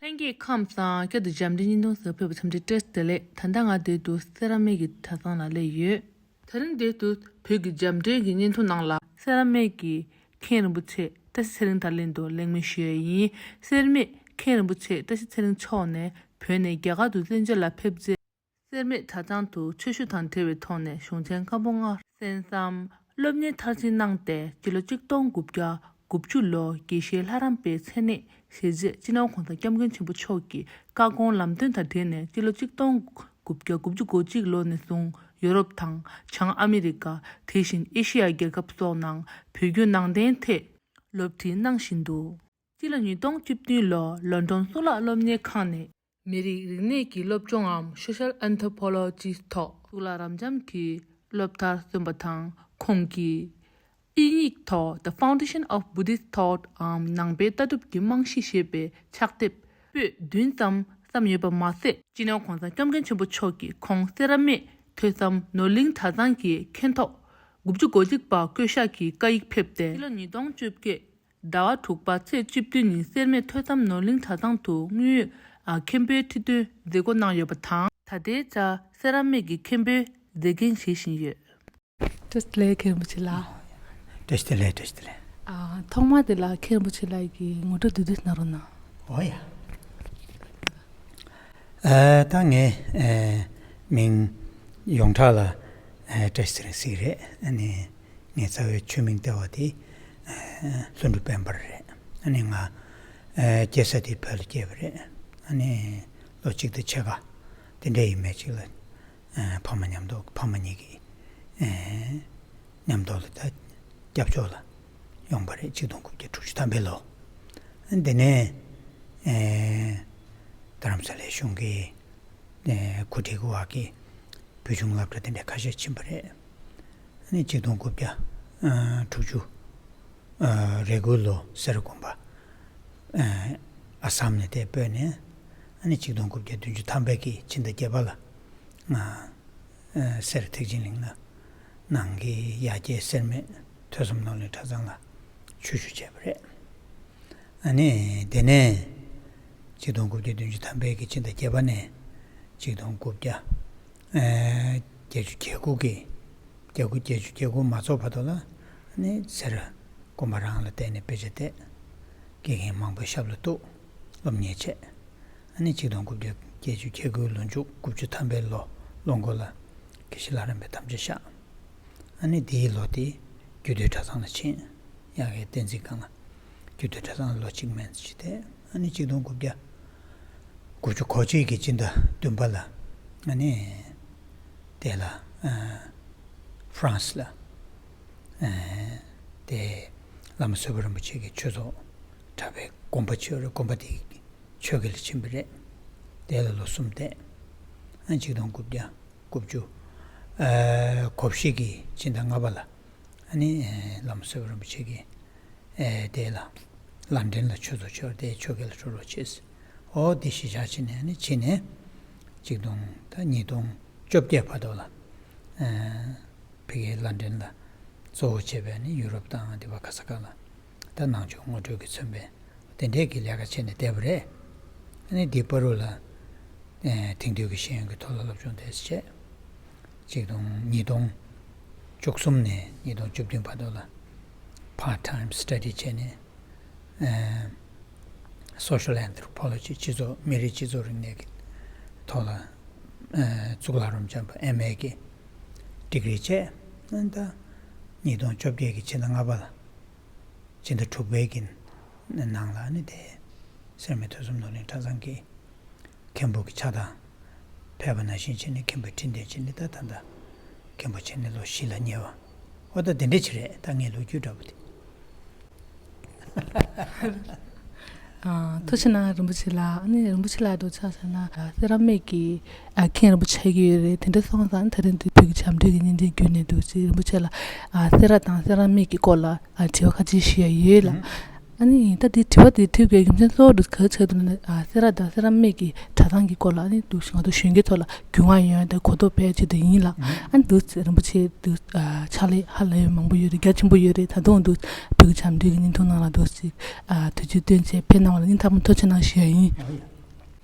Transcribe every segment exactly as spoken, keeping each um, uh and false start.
ལྷན་རྒྱས་ཁམས་བཟང་། བསྐྱར་དུ་འཇམ་འདྲའི་བརྙན་ཐུང་གཟིགས་ཕེབས་པ་འཚམས་འདྲི་བཀྲ་ཤིས་བདེ་ལེགས། ད་ལྟ་ང་འདིར་དུ་སེ་ར་སྨད་ཀྱི་གྲྭ་ཚང་ལ་སླེབས་ཡོད། དེ་རིང་འདིར་དུ་བོད་ཀྱི་འཇམ་འདྲའི་གི་བརྙན་ཐུང་ནང་ལ་སེ་ར་སྨད་ཀྱི་མཁན་རིན་པོ་ཆེ་བཀྲ་ཤིས་ཚེ་རིང་དང་ལྷན་དུ་གླེང་མོལ་ཞུ་ཡས་ཡིན། སེ་ར་སྨད་མཁན་རིན་པོ་ཆེ་བཀྲ་ཤིས་ཚེ་རིང་མཆོག་ནས་བོད་ནས་རྒྱ་གར་དུ་བཙན་བྱོལ་ལ་ཕེབས་རྗེས། སེ་ར་སྨད་གྲྭ་ཚང་དུ་ཆོས་ཞུགས་དང་འབྲེལ་བའི་ཐོག་ནས་གཞུང་ཆེན་སྐར་མ་ལྔ་གསན་བསམ་སློབ་གཉེར་མཐར་ཕྱིན་གནང་སྟེ། སྤྱི་ལོ་གཅིག་སྟོང་དགུ་བརྒྱ་དགུ་བཅུ་ལོར་དགེ་བཤེས་ལྷ་རམས་པའི་མཚན་གནས་ཞེས་བྱས་སྤྱི་ནོར་༸གོང་ས་༸སྐྱབས་མགོན་ཆེན་པོ་མཆོག་གི་བཀའ་དགོངས་ལམ་སྟོན་དང་འབྲེལ་ནས། སྤྱི་ལོ་གཅིག་སྟོང་དགུ་བརྒྱ་དགུ་བཅུ་གོ་གཅིག་ལོ་ནས་བཟུང་ཡོ་རོབ་དང་བྱང་ཨ་མི་རི་ཀ། དེ་བཞིན་ཨེ་ཤི་ཡ་རྒྱལ་ཁབ་སོགས་ནང་བོད་བརྒྱུད་ནང་བསྟན་ཐད་སློབ་ཁྲིད་གནང་བཞིན་འདུག་སྤྱི་ལོ་ཉིས་སྟོང་བཅུ་བདུན་ལོར་ལོན་ཌོན་གཙུག་ལག་སློབ་གཉེར་ཁང་ནས་མི་རིགས་རིག་གནས་ཀྱི་སློབ་སྦྱོང་ངམ་Social Anthropology ཐོག་གཙུག་ལག་རབ་འབྱམས་ཀྱི་སློབ་མཐར་སོན་པ་དང་། ཁོང་གིས་དབྱིན་ཡིག་ཐོག་The Foundation of Buddhist Thought འམ་ནང་པའི་ལྟ་གྲུབ་ཀྱི་རྨང་གཞི་ཞེས་པའི་ཕྱག་དེབ་པོད་བདུན་ཙམ་བརྩམས་ཡོད་པ་མ་ཟད། སྤྱི་ནོར་༸གོང་ས་༸སྐྱབས་མགོན་ཆེན་པོ་མཆོག་གིས་ཁོང་སེ་ར་སྨད་ཐོས་བསམ་ནོར་གླིང་གྲྭ་ཚང་གི་མཁན་ཐོག་དགུ་བཅུ་གོ་གཅིག་པ་བསྐོ་བཞག་གི་བཀའ་ཡིག་ཕེབས་ཏེ། སྤྱི་ལོ་ཉིས་སྟོང་བཅོ་བརྒྱད་ཟླ་བ་དྲུག་པ་ཚེས་བཅུ་བདུན་ཉིན་སེ་ར་སྨད་ཐོས་བསམ་ནོར་གླིང་གྲྭ་ཚང་དུ་དངོས་ཡོད་མཁན་པོའི་ཁྲི་སྟོན་མཛད་སྒོ་གནང་ཡོད་པ་དང་། ད་ལྟའི་ཆར་སེ་ར་སྨད་ཀྱི་མཁན་པོའི་མཛད་འགན་བཞེས་བཞིན་ཡོད། བཀྲ་ཤིས་བདེ་ལེགས་མཁན་རིན་པོ་ཆེ་ལགས། བཀྲ་ཤིས་བདེ་ལེགས། བཀྲ་ཤིས་བདེ་ལེགས། ཨ། ཐོག་མར་དེ་ལ་མཁན་རིན་པོ་ཆེ་ལགས་ཀྱི་ངོ་སྤྲོད་བསྡུས་བསྡུས་གནང་རོགས་གནང་། འོ་ཡ། ཨ། ད་ངའི་ཨ་མིང་ཡོངས་གྲགས་ལ་ཨ་བཀྲ་ཤིས་ཚེ་རིང་ཟེར་གྱི་རེད། ཨ་ནི་ངའི་རྩ་བའི་ཆོས་མིང་ལྟེ་བ་དེ་ཨ་ལྷུན་གྲུབ་དཔལ་འབར་རེད། ཨ་ནི་ང་ཨ་སྐྱེས་ས་དེ་བོད་ལ་སྐྱེས་པ་རེད། ཨ་ནི་ལོ་གཅིག་དང་ཕྱེད་ཀ་དེ་འདྲ་ཡས་མས་ཅིག་ལ་ཨ་ཕ་མ་མཉམ་དུ། ཕ་མ་གཉིས་ཀྱི་ཨ་མཉམ་དུ་ལ་ད་སྐྱབས་བཅོལ་ལ་ཡོང་པ་རེད། གཅིག་སྟོང་དགུ་བརྒྱ་དྲུག་ཅུ་ཐམ་པའི་ལོ། དེ་ནས་ཨེ་རྡ་རམ་ས་ལའི་གཞུང་གི་ཨེ་གོ་སྒྲིག་འོག་གི་བོད་གཞུང་སློབ་གྲྭ་དེ་འདྲ་ཁ་ཤས་ཕྱིན་པ་རེད། ཨ་ནི་གཅིག་སྟོང་དགུ་བརྒྱ་ཨ་དྲུག་ཅུ་ཨ་རེ་དགུ་ལོ་སེ་ར་དགོན་པ་ཨ་ཨ་སམ་ནས་དེ་སྤོས་ནས། ཨ་ནི་གཅིག་སྟོང་དགུ་བརྒྱ་བདུན་ཅུ་ཐམ་པའི་གི་ཕྱི་ཟླ་བརྒྱད་པ་ལ་ང་ཨ་སེ་ར་ཐེག་ཆེན་གླིང་ལ་ནང་གི་ཡར་རྒྱས་སེར་སྨད་ཐོས་བསམ་ནོར་གླིང་གྲྭ་ཚང་ལ་ཆོས་ཞུགས་བྱས་པ་རེད། ཨ་ནི་དེ་ནས་གཅིག་སྟོང་དགུ་བརྒྱ་བདུན་ཅུ་ཐམ་པའི་གི་ཕྱི་ཟླ་བརྒྱད་པ་ནས་གཅིག་སྟོང་དགུ་བརྒྱ་ཨ་བརྒྱད་ཅུ་གྱ་དགུ་གི་བརྒྱད་དགུ་བརྒྱད་ཅུ་གྱ་དགུ་མ་རྫོགས་བར་དུ་ལ། ཨ་ནི་སེ་ར་དགོན་པ་རང་ལ་བསྡད་ནས་དཔེ་ཆ་བལྟས། དགེ་རྒན་མང་པོའི་ཞབས་ལ་གཏུགས། སློབ་གཉེར་བྱས། ཨ་ནི་གཅིག་སྟོང་དགུ་བརྒྱ་བརྒྱད་ཅུ་གྱ་དགུའི་ལོ་མཇུག་དགུ་བཅུ་ཐམ་པའི་ལོ་ལོ་མགོ་ལ་དགེ་བཤེས་ལྷ་རམས་པའི་དམ་བཅའ་བཞག། ཨ་ནི་དེའི་ལོ་དེ་རྒྱུད་སྟོད་གྲྭ་ཚང་ལ་ཕྱིན། དབྱར་ཁའི་བསྟན་འཛིན་སྒང་ལ་རྒྱུད་སྟོད་གྲྭ་ཚང་ལ་ལོ་གཅིག་མན་ཙམ་ཅིག་བསྡད། ཨ་ནི་གཅིག་སྟོང་དགུ་བརྒྱ་དགུ་བཅུ་གོ་གཅིག་གི་སྤྱི་ཟླ་བདུན་པ་ལ་ཨ་ནི་དེ་ལ་ཨ་ཧྥ་རན་སི་ལ་ཨ་དེ་བླ་མ་བསོད་པ་རིན་པོ་ཆེ་གི་ཆོས་ཚོགས་གྲྭ་པའི་དགོན་པ་ཆེ་བ་རེད། དགོན་པ་དེའི་ཆོས་དགེ་ལ་ཕྱིན་པ་རེད། དེ་ལ་ལོ་གསུམ་བསྡད། ཨ་གཅིག་སྟོང་དགུ་བརྒྱ་དགུ་བཅུ་ཨ་གོ་བཞི་གི་ཕྱི་ཟླ་ལྔ་པ་ལ་ཨ་ནི་ཨ་བླ་མ་བསོད་པ་རིན་པོ་ཆེ་གིས་ཨ་དེ་ལ་ལན་ཀྲན་ལ་ཆོས་ཚོགས་ཆེ་བ་དེའི་ཆོས་དགེ་ལ་འགྲོ་རོགས་བྱས། ཨོ་དེ་གཞིས་ཆགས་ཕྱིན་ནས་ཨ་ནི་ཕྱིན་ནས་གཅིག་སྟོང་ད་ཉིས་སྟོང་བཅོ་བརྒྱད་བར་དུ་ལ་ཨ་ཕ་གིའི་ལན་ཀྲན་ལ་གཙོ་བོ་བྱས་པའི་ཨ་ནི་ཡུ་རོབ་དང་དེ་བ་ག་ས་ག་ལ་ད་ནང་ཆོས་ངོ་སྤྲོད་ཀྱིས་མཚོན་པའི་དེ་འདྲས་ཀྱི་ལས་ཀ་བྱས་ནས་བསྡད་པ་རེད། ཨ་ནི་འདི་བར་དུ་ལ་ཨེ་དེང་དུས་ཀྱི་ཤེས་ཡོན་གྱི་ཐོག་ལ་སློབ་སྦྱོང་དེ་བྱས། གཅིག་སྟོང་ཉིས་སྟོང་བཅུ་གསུམ་ནས་ཉིས་སྟོང་བཅུ་བདུན་བར་དུ་ལ་part time study བྱས་ནས་ཨེ་social anthropology སྤྱི་ཚོགས་མི་རིགས་སྤྱི་ཚོགས་རིག་གནས་ཀྱི་ཐོག་ལ་ཨེ་གཙུག་ལག་རབ་འབྱམས་པ་ཨེམ་ཨེ་གི་ཌིག་རི་བྱས། ཨ་ནི་ད་ཉིས་སྟོང་བཅོ་བརྒྱད་ཀྱི་ཕྱི་ཟླ་ལྔ་པ་ལ་སྤྱི་ཟླ་དྲུག་པའི་གི་ནང་ལ་ནི་དེ་སེར་སྨད་ཐོས་བསམ་ནོར་གླིང་གྲྭ་ཚང་གི་མཁན་པོ་གི་ཕྱག་དང་ཕེབས་པ་ནང་བཞིན་བྱས་ནས་མཁན་པོའི་ཁྲི་འདོན་བྱས་ནས་ད་ད་ལྟ་མཁན་པོ་བྱས་ནས་ལོ་བཞི་ལ་ཉེ་བ། ཨོ་ད་དེ་འདྲ་ཅིག་རེད། ད་ངའི་ལོ་རྒྱུས་འདྲ་པོ་དེ། ཨ། ཐུགས་རྗེ་གནང་རིན་པོ་ཆེ་ལགས། ཨ་ནི་རིན་པོ་ཆེ་ལགས་འདུག་ཆ་བཞག་ན་ཨ་སེ་ར་སྨད་ཀྱི་ཨ་མཁན་རིན་པོ་ཆེ་གི་ཡོད་རེད། དེ་འདྲ་སོང་ཙང་ད་རིང་འདི་བོད་ཀྱི་བྱམས་སྒྲོལ་གྱི་བརྙན་འཕྲིན་བརྒྱུད་ནས་འདུག་ཅིག་རིན་པོ་ཆེ་ལ་ཨ་སེ་ར་དང་སེ་ར་སྨད་ཀྱི་སྐོར་ལ་ཨ་དྲི་བ་ཁ་ཅིག་ཞུ་ཡ་ཡོད་ལགས། ཨ་ནི་ད་འདི་དྲི་བ་འདི་དྲི་དགོས་རྒྱུ་མཚན་གཙོ་བོ་འདི་ག་རེ་ཆགས་འདུག་ན། ཨ་སེ་ར་དང་སེ་ར་སྨད་ཀྱི་གྲྭ་ཚང་གི་སྐོར་ལ་ཨ་ནི་འདུག་ང་ཚོ་གཞོན་སྐྱེས་ཚོ་ལ་རྒྱུས་མངའ་ཡོད་ཡ་དང་གོ་རྟོགས་སྤེལ་ཆེད་དུ་ཡིན་ལགས། ཨ་ནི་འདུག་རིན་པོ་ཆེ་འདུག་ཨ་ཕྱག་ལས་ཧ་ལས་ཡོད་མང་པོ་ཡོད་རེད། རྒྱ་ཆེན་པོ་ཡོད་རེད། ད་དུང་འདུག་བོད་ཀྱི་བྱམས་སྒྲོལ་གྱི་བརྙན་ཐུང་ནང་ལ་འདུག་ཅིག་ཨ་དུས་ཚོད་བཏོན་བྱས་ཕེབས་གནང་བ་ལ་སྙིང་ཐག་པ་ཐུགས་རྗེ་གནང་ཞུ་ཡ་ཡིན། ཨོ་ཡ།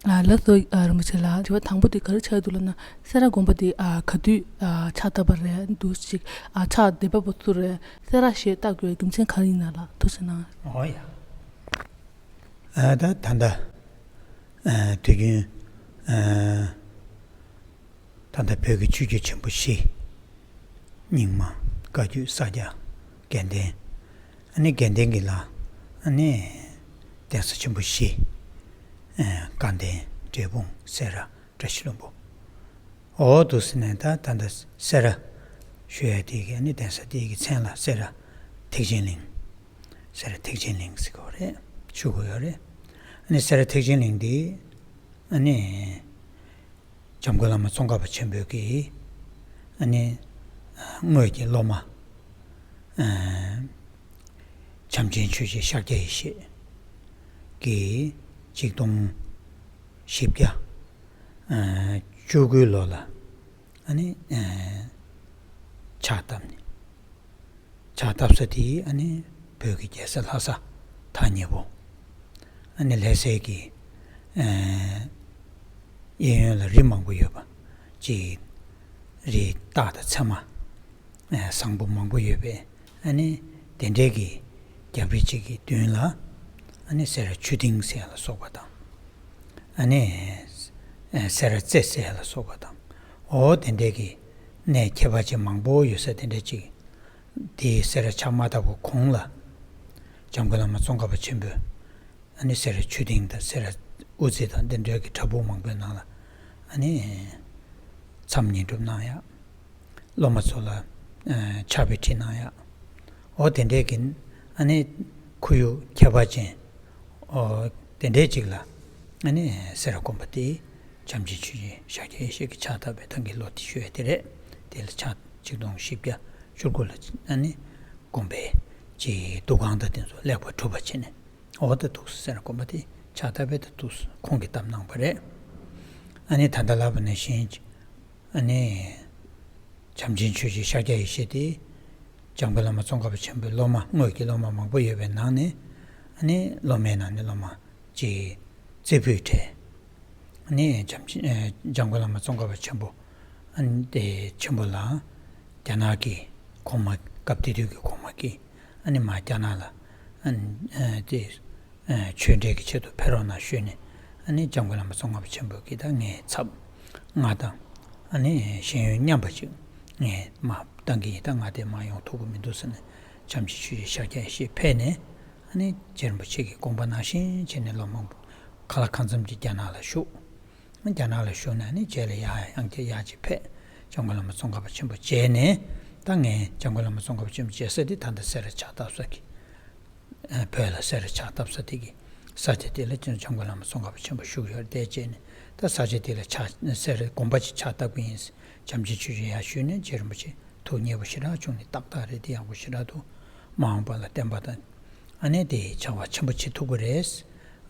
ལགས་སོ། རིན་པོ་ཆེ་ལགས། དྲི་བ་དང་པོ་དེ་ག་རེ་ཆགས་འདུག་ལབ་ན། སེ་ར་དགོན་པ་དེ་ག་དུས་ཕྱག་བཏབ་པ་རེད་འདུག་ཅིག་ཕྱག་འདེབས་པ་པོ་སུ་རེད། སེ་ར་ཞེས་བཏགས་དགོས་རྒྱུ་མཚན་ག་རེ་ཡིན་ན་ལགས། ཐུགས་རྗེ་གནང་། ཨོ་ཡ། ད་ད་ལྟ་དུས་རྒྱུན་ད་ལྟ་བོད་ཀྱི་ཆོས་བརྒྱུད་ཆེན་པོ་བཞི། རྙིང་མ། བཀའ་བརྒྱུད། ས་སྐྱ། དགེ་ལྡན། ཨ་ནི་དགེ་ལྡན་གྱི་ལ། ཨ་ནི་གདན་ས་ཆེན་པོ་བཞི། དགའ་ལྡན། འབྲས་སྤུངས། སེ་ར། བཀྲ་ཤིས་ལྷུན་པོ། འོ་འདུག་ཟེར་ནས་ད་ད་ལྟ་སེ་ར་ཞུ་ཡ་དེ་གི་ཨ་ནི་གདན་ས་དེ་གི་མཚན་ལ་སེ་ར་ཐེག་ཆེན་གླིང་། སེ་ར་ཐེག་ཆེན་གླིང་ཟེར་གོ་རེད། ཞུ་གོ་ཡོད་རེད། ཨ་ནི་སེ་ར་ཐེག་ཆེན་གླིང་དེ་ཨ་ནི། འཇམ་མགོན་བླ་མ་ཙོང་ཁ་པ་ཆེན་པོའི་གི་ཨ་ནི་དངོས་ཀྱི་སློབ་མ། བྱམས་ཆེན་ཆོས་རྗེ་ཤཱཀྱ་ཡེ་ཤེས་ཀྱིས་ཆིག་སྟོང་བཞི་བརྒྱ་བཅུ་དགུའི་ལོ་ལ་ཨ་ནི་ཕྱག་བཏབ་ནས། ཕྱག་བཏབ་ས་དེ་ཨ་ནི་བོད་ཀྱི་རྒྱལ་ས་ལྷ་ས་ཐག་ཉེ་པོ། ཨ་ནི་ལྷ་སའི་གི་གཡས་གཡོན་ལ་རི་མང་པོ་ཡོད་པ་ཅིག་རི་སྟག་དང་ཚེར་མ་བཟང་པོ་མང་པོ་ཡོད་པས། ཨ་ནི་དེ་འདྲའི་གི་རྒྱབ་རི་གཅིག་གི་མདུན་ལ་ཨ་ནི་སེ་ར་ཆུ་སྡིང་ཟེར་ཡ་ལ་སོགས་པ་དང་། ཨ་ནི་སེ་ར་རྩེ་ཟེར་ཡ་ལ་སོགས་པ་དང་། འོ་དེ་འདྲའི་གི་གནས་ཁྱད་པར་ཅན་མང་པོ་ཡོད་ས་དེ་འདྲ་ཅིག་དེའི་སེ་ར་ཕྱག་མ་བཏབ་པའི་གོང་ལ་འཇམ་མགོན་བླ་མ་ཙོང་ཁ་པ་ཆེན་པོས་ཨ་ནི་སེ་ར་ཆོས་སྡིངས་དང་སེ་ར་དབུ་རྩེ་དང་དེ་འདྲའི་གི་བྲག་ཕུག་མང་པོའི་ནང་ལ་ཨ་ནི་མཚམས་བསྙེན་སྒྲུབ་གནང་ཡ། སློབ་མ་ཚོ་ལ་ཕྱག་དཔེ་ཁྲིད་གནང་ཡ། འོ་དེ་འདྲའི་གི་ཨ་ནི་ཁོར་ཡུག་ཁྱད་པར་ཅན། འོ་དེ་འདྲའི་ཅིག་ལ་ཨ་ནི་སེ་ར་དགོན་པ་དེ་བྱམས་ཆེན་ཆོས་རྗེ་ཤཱཀྱ་ཡེ་ཤེས་ཀྱི་ཕྱག་བཏབ་པའི་ཐང་གི་ལོ་དེ་ཤོད་ཡ་དེ་རེད། དེ་ལ་ཕྱག་ཆིག་སྟོང་བཞི་བརྒྱ་བཅུ་དགུ་ལ་ཨ་ནི་དགོན་པའི་ཅིག་འདུ་ཁང་དང་དེ་ཚོ་ལེགས་པར་གྲུབ་པ་བྱས་ནས། འོ་ད་འདུག་སེ་སེ་ར་དགོན་པ་དེ་ཕྱག་བཏབ་པའི་ད་འདུག་སེ་ཁོང་གིས་བཏབ་གནང་པ་རེད། ཨ་ནི་ད་ལྟ་ལབ་པ་ནང་བཞིན་ཨ་ནི་བྱམས་ཆེན་ཆོས་རྗེ་ཤཱཀྱ་ཡེ་ཤེས་དེ་འཇམ་མགོན་བླ་མ་ཙོང་ཁ་པ་ཆེན་པོའི་སློབ་མ། དངོས་ཀྱི་སློབ་མ་མང་པོ་ཡོད་པའི་ནང་ནས་ཨ་ནི་སློབ་མའི་ནང་ནས་སློབ་མ་ཅིག་རྩེ་ཕུད་གྲས། ཨ་ནི་བྱམས་ཆེན་ཨ་འཇམ་མགོན་བླ་མ་ཙོང་ཁ་པ་ཆེན་པོ་ཨ་ནི་དེ་ཆེན་པོ་ལ་རྒྱ་ནག་གི་གོང་མ། སྐབས་དེ་དུས་ཀྱི་གོང་མ་གིས་ཨ་ནི་མར་རྒྱ་ནག་ལ་ཨ་ནི་ཨ་དེ་ཨ་ཆོས་འབྲེལ་གྱི་ཆེད་དུ་ཕེབས་རོགས་གནང་ཞུས་ནས། ཨ་ནི་འཇམ་མགོན་བླ་མ་ཙོང་ཁ་པ་ཆེན་པོ་གིས་ད་ངའི་ཚབ་ང་དང་ཨ་ནི་ཤེས་ཡོན་མཉམ་པ་ཅིག་ངས་མར་བཏང་གི་ཡིན། ད་ང་དེ་མར་ཡོང་ཐུབ་ཀྱི་མི་འདུག་ཟེར་ནས་བྱམས་ཆེན་ཆོས་རྗེ་ཤཱཀྱ་ཡེ་ཤེས་ཕེབས་ནས། ཨ་ནི་རྗེ་རིན་པོ་ཆེ་གི་དགོངས་པ་ནང་བཞིན་བྱས་ནས་ལོ་མང་པོ་ཁ་ལག་ཁ་མཚམས་ཀྱི་རྒྱ་ནག་ལ་བཞུགས། རྒྱ་ནག་ལ་བཞུགས་ནས་ནི་རྗེས་ལ་ཡར་ཡང་བསྐྱར་ཡར་ཅིག་ཕེབས། འཇམ་མགོན་བླ་མ་ཙོང་ཁ་པ་ཆེན་པོ་མཇལ་ནས། ད་ངས་འཇམ་མགོན་བླ་མ་ཙོང་ཁ་པ་ཆེན་པོ་མཇལ་ས་དེ་ད་ལྟ་སེ་ར་ཕྱག་བཏབ་ས་གི་ཨ་བོད་ལ་སེ་ར་ཕྱག་བཏབ་ས་དེ་གི་ས་ཆ་དེ་ལ་ཅིག་འཇམ་མགོན་བླ་མ་ཙོང་ཁ་པ་ཆེན་པོ་བཞུགས་ཡོད་རེད། དེ་བྱས་ནས་ད་ས་ཆ་དེ་ལ་ཕྱག་སེ་ར་དགོན་པ་ཅིག་ཕྱག་བཏབ་གི་ཡིན། བྱམས་ཆེན་ཆོས་རྗེ་ཡར་བཞུགས་ནས་རྗེ་རིན་པོ་ཆེ་ཐུགས་མཉེས་པོ་ཞེ་དྲག་བྱུང་ནས། ཏག་ཏག་རེད། དེ་ཡག་པོ་ཞེ་དྲག་འདུག་མ་འོངས་པ་ལ་བསྟན་པ་དང་ཨ་ནི་དེ་བྱ་བ་ཆེན་པོ་བྱེད་ཐུབ་ཀྱི་རེད་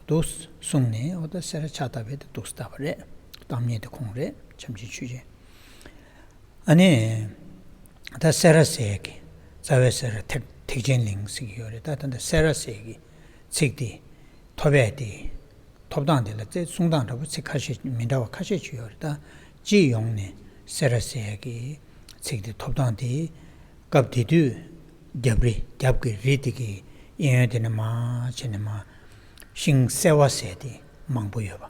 འདུག་གསུངས་ནས། འོ་ད་སེ་ར་ཕྱག་བཏབ་པའི་དེ་འདུག་སེ་བཏབ་པ་རེད། གཏམ་སྙན་དེ་ཁོང་རེད། བྱམས་ཆེན་ཆོས་རྗེ། ཨ་ནི་ད་སེ་ར་ཟེར་གི་རྩ་བའི་སེ་ར་ཐེག་ཐེག་ཆེན་གླིང་ཟེར་གི་ཡོད་རེད། ད་ད་ད་སེ་ར་ཟེར་གི་ཚིག་དེ་ཐོབ་ཡས་དེ། ཐོབ་སྟངས་དེ་ལ་རྩེ་གསུང་སྟངས་འདྲ་པོ་ཚིག་ཁ་ཤས་མི་འདྲ་བ་ཁ་ཤས་ཅིག་ཡོད་རེད། ད་སྤྱི་ཡོངས་ནས་སེ་ར་ཟེར་གི་ཚིག་དེ་ཐོབ་སྟངས་དེ། སྐབས་དེ་དུས་རྒྱབ་རི། རྒྱབ་ཀྱི་རི་དེ་གི་གཡས་གཡོན་དེ་ནས་མར་བྱས་ནས་མར་ཤིང་སེ་བ་ཟེར་དེ་མང་པོ་ཡོད་པ།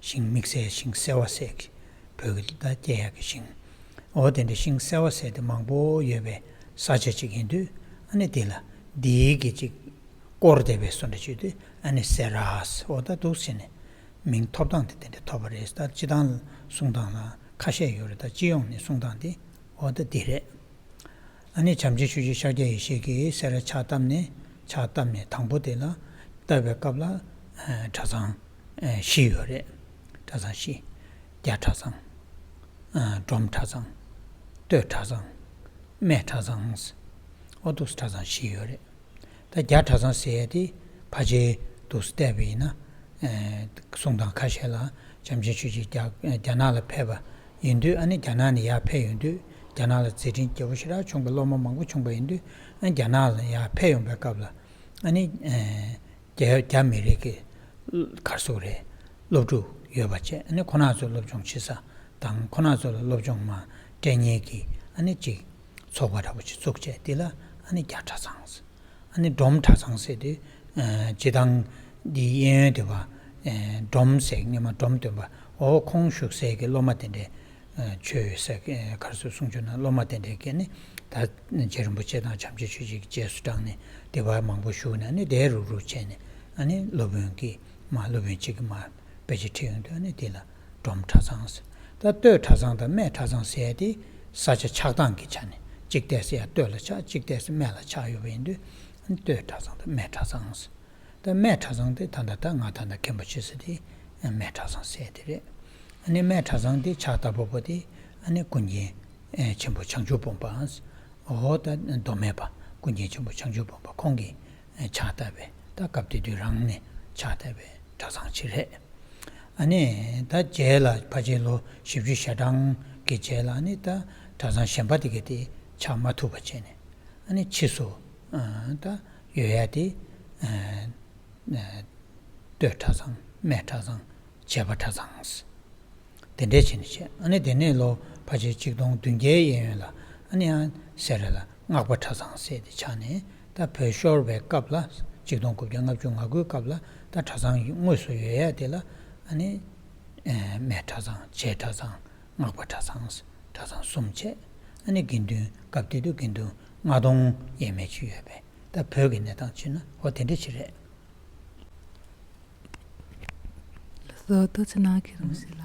ཤིང་། དམིགས་བསལ་ཤིང་སེ་བ་ཟེར་གི་བོད་ཀྱི་ད་སྐྱེ་ཡག་གི་ཤིང་། འོ་དེ་འདྲ་ཤིང་སེ་བ་ཟེར་དེ་མང་པོ་ཡོད་པའི་ས་ཆ་ཅིག་ཡིན་དུས། ཨ་ནི་དེ་ལ་དེའི་གི་ཅིག་སྐོར་དེ་བས་སུ་འདྲ་བྱེད་དུས་ཨ་ནི་སེ་ར་ཟེར། འོ་ད་འདུག་ཟེར་ནས་མིང་ཐོབ་སྟངས་དེ་དེ་འདྲ་ཐོབ་པ་རེད། ད་སྤྱི་བཏང་གསུང་སྟངས་ལ་ཁ་ཤས་ཡོད་རེད། ད་སྤྱི་ཡོངས་ནས་གསུང་སྟངས་དེ་འོ་ད་འདི་རེད། ཨ་ནི་བྱམས་ཆེན་ཆོས་རྗེ་ཤཱཀྱ་ཡེ་ཤེས་ཀྱིས་སེ་ར་ཕྱག་བཏབ་ནས། ཕྱག་བཏབ་ནས་དང་པོ་དེ་ལ་བཏབ་པའི་སྐབས་ལ་ཨ་གྲྭ་ཚང་ཨ་བཞི་ཡོད་རེད། གྲྭ་ཚང་བཞི། རྒྱ་གྲྭ་ཚང་། ཨ་འབྲོམ་གྲྭ་ཚང་། སྟོད་གྲྭ་ཚང་། སྨད་གྲྭ་ཚང་། འོ་འདུག་སེ་གྲྭ་ཚང་བཞི་ཡོད་རེད། ད་རྒྱ་གྲྭ་ཚང་ཟེར་ཡས་དེ་ཕལ་ཆེར་འདུག་སེ་བལྟས་པ་ཡིན་ན། ཨ་གསུང་སྟངས་ཁ་ཤས་ལ་བྱམས་ཆེན་ཆོས་རྗེ་རྒྱ་རྒྱ་ནག་ལ་ཕེབས་པ་ཡིན་དུས། ཨ་ནི་རྒྱ་ནག་ནས་ཡར་ཕེབས་ཡོང་དུས། རྒྱ་ནག་ལ་མཛད་འཕྲིན་རྒྱས་པོ་ཞེ་དྲག་བྱུང་བ། སློབ་མ་མང་པོ་བྱུང་བ་ཡིན་དུས། ཨ་རྒྱ་ནག་ལ་ཡར་ཕེབས་ཡོང་པའི་སྐབས་ལ་ཨ་ནི་ཨ་རྒྱ་རྒྱ་མི་རིགས་ཀྱི་ག་རེ་ཟེར་དགོས་རེད། སློབ་ཕྲུག་ཡོད་པ་བྱས། ཨ་ནི་ཁོ་རང་ཚོ་སློབ་སྦྱོང་བྱེད་ས་དང་ཁོ་རང་ཚོ་ལ་སློབ་སྦྱོང་མར་སྤྲད་མཁན་གྱི་ཨ་ནི་ཅིག་ཚོགས་པ་འདྲ་པོ་ཅིག་བཙུགས་བྱས། དེ་ལ་ཨ་ནི་རྒྱ་གྲྭ་ཚང་། ཨ་ནི་སྒྲོམ་གྲྭ་ཚང་ཟེར་དུས། ཨ་སྤྱིར་བཏང་འདི་གཡས་གཡོན་དེ་པ། ཨ་སྒྲོམ་ཟེར་སྔོན་མ་སྒྲོམ་སྟོན་པ། འོ་ཁོང་བཞུགས་སའི་གི་སློབ་མ་དེ་འདྲའི། ཨ་ཆོས་ཟེར་ག་རེ་ཟེར། གསུང་ཆོས་ནང་སློབ་མ་དེ་འདྲའི་གི་ནི་ད་རྗེ་རིན་པོ་ཆེ་དང་བྱམས་ཆོས་ཆོས་རྗེ་གི་རྗེས་སུ་འབྲངས་ནས་དེ་པ་མང་པོ་བཞུགས་ནས། ཨ་ནི་དེ་རུག་རུག་བྱས་ནས། ཨ་ནི་སློབ་དཔོན་གྱིས་མར་སློབ་དཔོན་གཅིག་གིས་མར་དཔེ་ཆ་ཁྲིད་ཡོང་དུས། ཨ་ནི་དེ་ལ་སྒྲོམ་གྲྭ་ཚང་ཟེར། ད་སྟོད་གྲྭ་ཚང་དང་སྨད་གྲྭ་ཚང་ཟེར་ཡ་དེ་ས་ཆ་ཆགས་སྟངས་ཀྱི་ཆ་ནས་གཅིག་ཏོག་ཙམ་ཡར་སྟོད་ལ་ཆགས། གཅིག་ཏོག་ཙམ་སྨད་ལ་ཆགས་ཡོད་པ་ཡིན་དུས། ཨ་ནི་སྟོད་གྲྭ་ཚང་དང་སྨད་གྲྭ་ཚང་ཟེར། ད་སྨད་གྲྭ་ཚང་དེ་ད་ལྟ་ད་ང་ད་ལྟ་མཁན་པོ་བྱེད་ས་དེ་སྨད་གྲྭ་ཚང་ཟེར་དེ་རེད། ཨ་ནི་སྨད་གྲྭ་ཚང་དེ་ཕྱག་བཏབ་པ་པོ་དེ་ཨ་ནི་ཀུན་མཁྱེན་ཆེན་པོ་བྱང་ཆུབ་སྤོང་པ། འོ་ད་མདོ་སྨད་པ་ཀུན་མཁྱེན་ཆེན་པོ་བྱང་ཆུབ་སྤོང་པ་ཁོང་གིས་ཕྱག་བཏབ་པའི། ད་སྐབས་དེ་དུས་རང་ནས་ཕྱག་བཏབ་པའི་གྲྭ་ཚང་ཅིག་རེད། ཨ་ནི་ད་རྗེས་ལ་ཕལ་ཆེར་ལོ་བཞི་བཅུ་ཞེ་གྲངས་ཀྱི་རྗེས་ལ། ཨ་ནི་ད་གྲྭ་ཚང་གཞན་པ་དེ་ག་དེ་ཆགས་མ་ཐུབ་པ་བྱས་ནས། ཨ་ནི་ཕྱིས་སུ་ད་ཡོད་ཡ་དེ་སྟོད་གྲྭ་ཚང་། སྨད་གྲྭ་ཚང་། བྱེས་པ་གྲྭ་ཚང་། དེ་འདྲས་བྱས་ནས་བྱས། ཨ་ནི་དེ་ནས་ལོ་ཕལ་ཆེར་ཆིག་སྟོང་བདུན་བརྒྱའི་གཡས་གཡོན་ལ་ཨ་ནི་ཡང་སེ་ར་ལ་སྔགས་པ་གྲྭ་ཚང་ཟེར་དེ་ཆགས་ནས། ད་བོད་ཤོར་བའི་སྐབས་ལ་ཆིག་སྟོང་དགུ་བརྒྱ་ལྔ་བཅུ་ང་དགུའི་སྐབས་ལ་ད་གྲྭ་ཚང་དངོས་སུ་ཡོད་ཡ་དེ་ལ་ཨ་ནི་སྨད་གྲྭ་ཚང་། བྱེས་གྲྭ་ཚང་། སྔགས་པ་གྲྭ་ཚང་། གྲྭ་ཚང་གསུམ་བྱས། ཨ་ནི་དགེ་འདུན་སྐབས་དེ་དུས་དགེ་འདུན་ལྔ་སྟོང་ཡས་མས་ཅིག་ཡོད་པའི། ད་བོད་ཀྱི་གནས་སྟངས་བྱས་ན་འོ་དེ་འདྲ་ཅིག་རེད། ལགས་སོ། ཐུགས་རྗེ་གནང་། ཁྱེད་རང་ཞིག་ལ།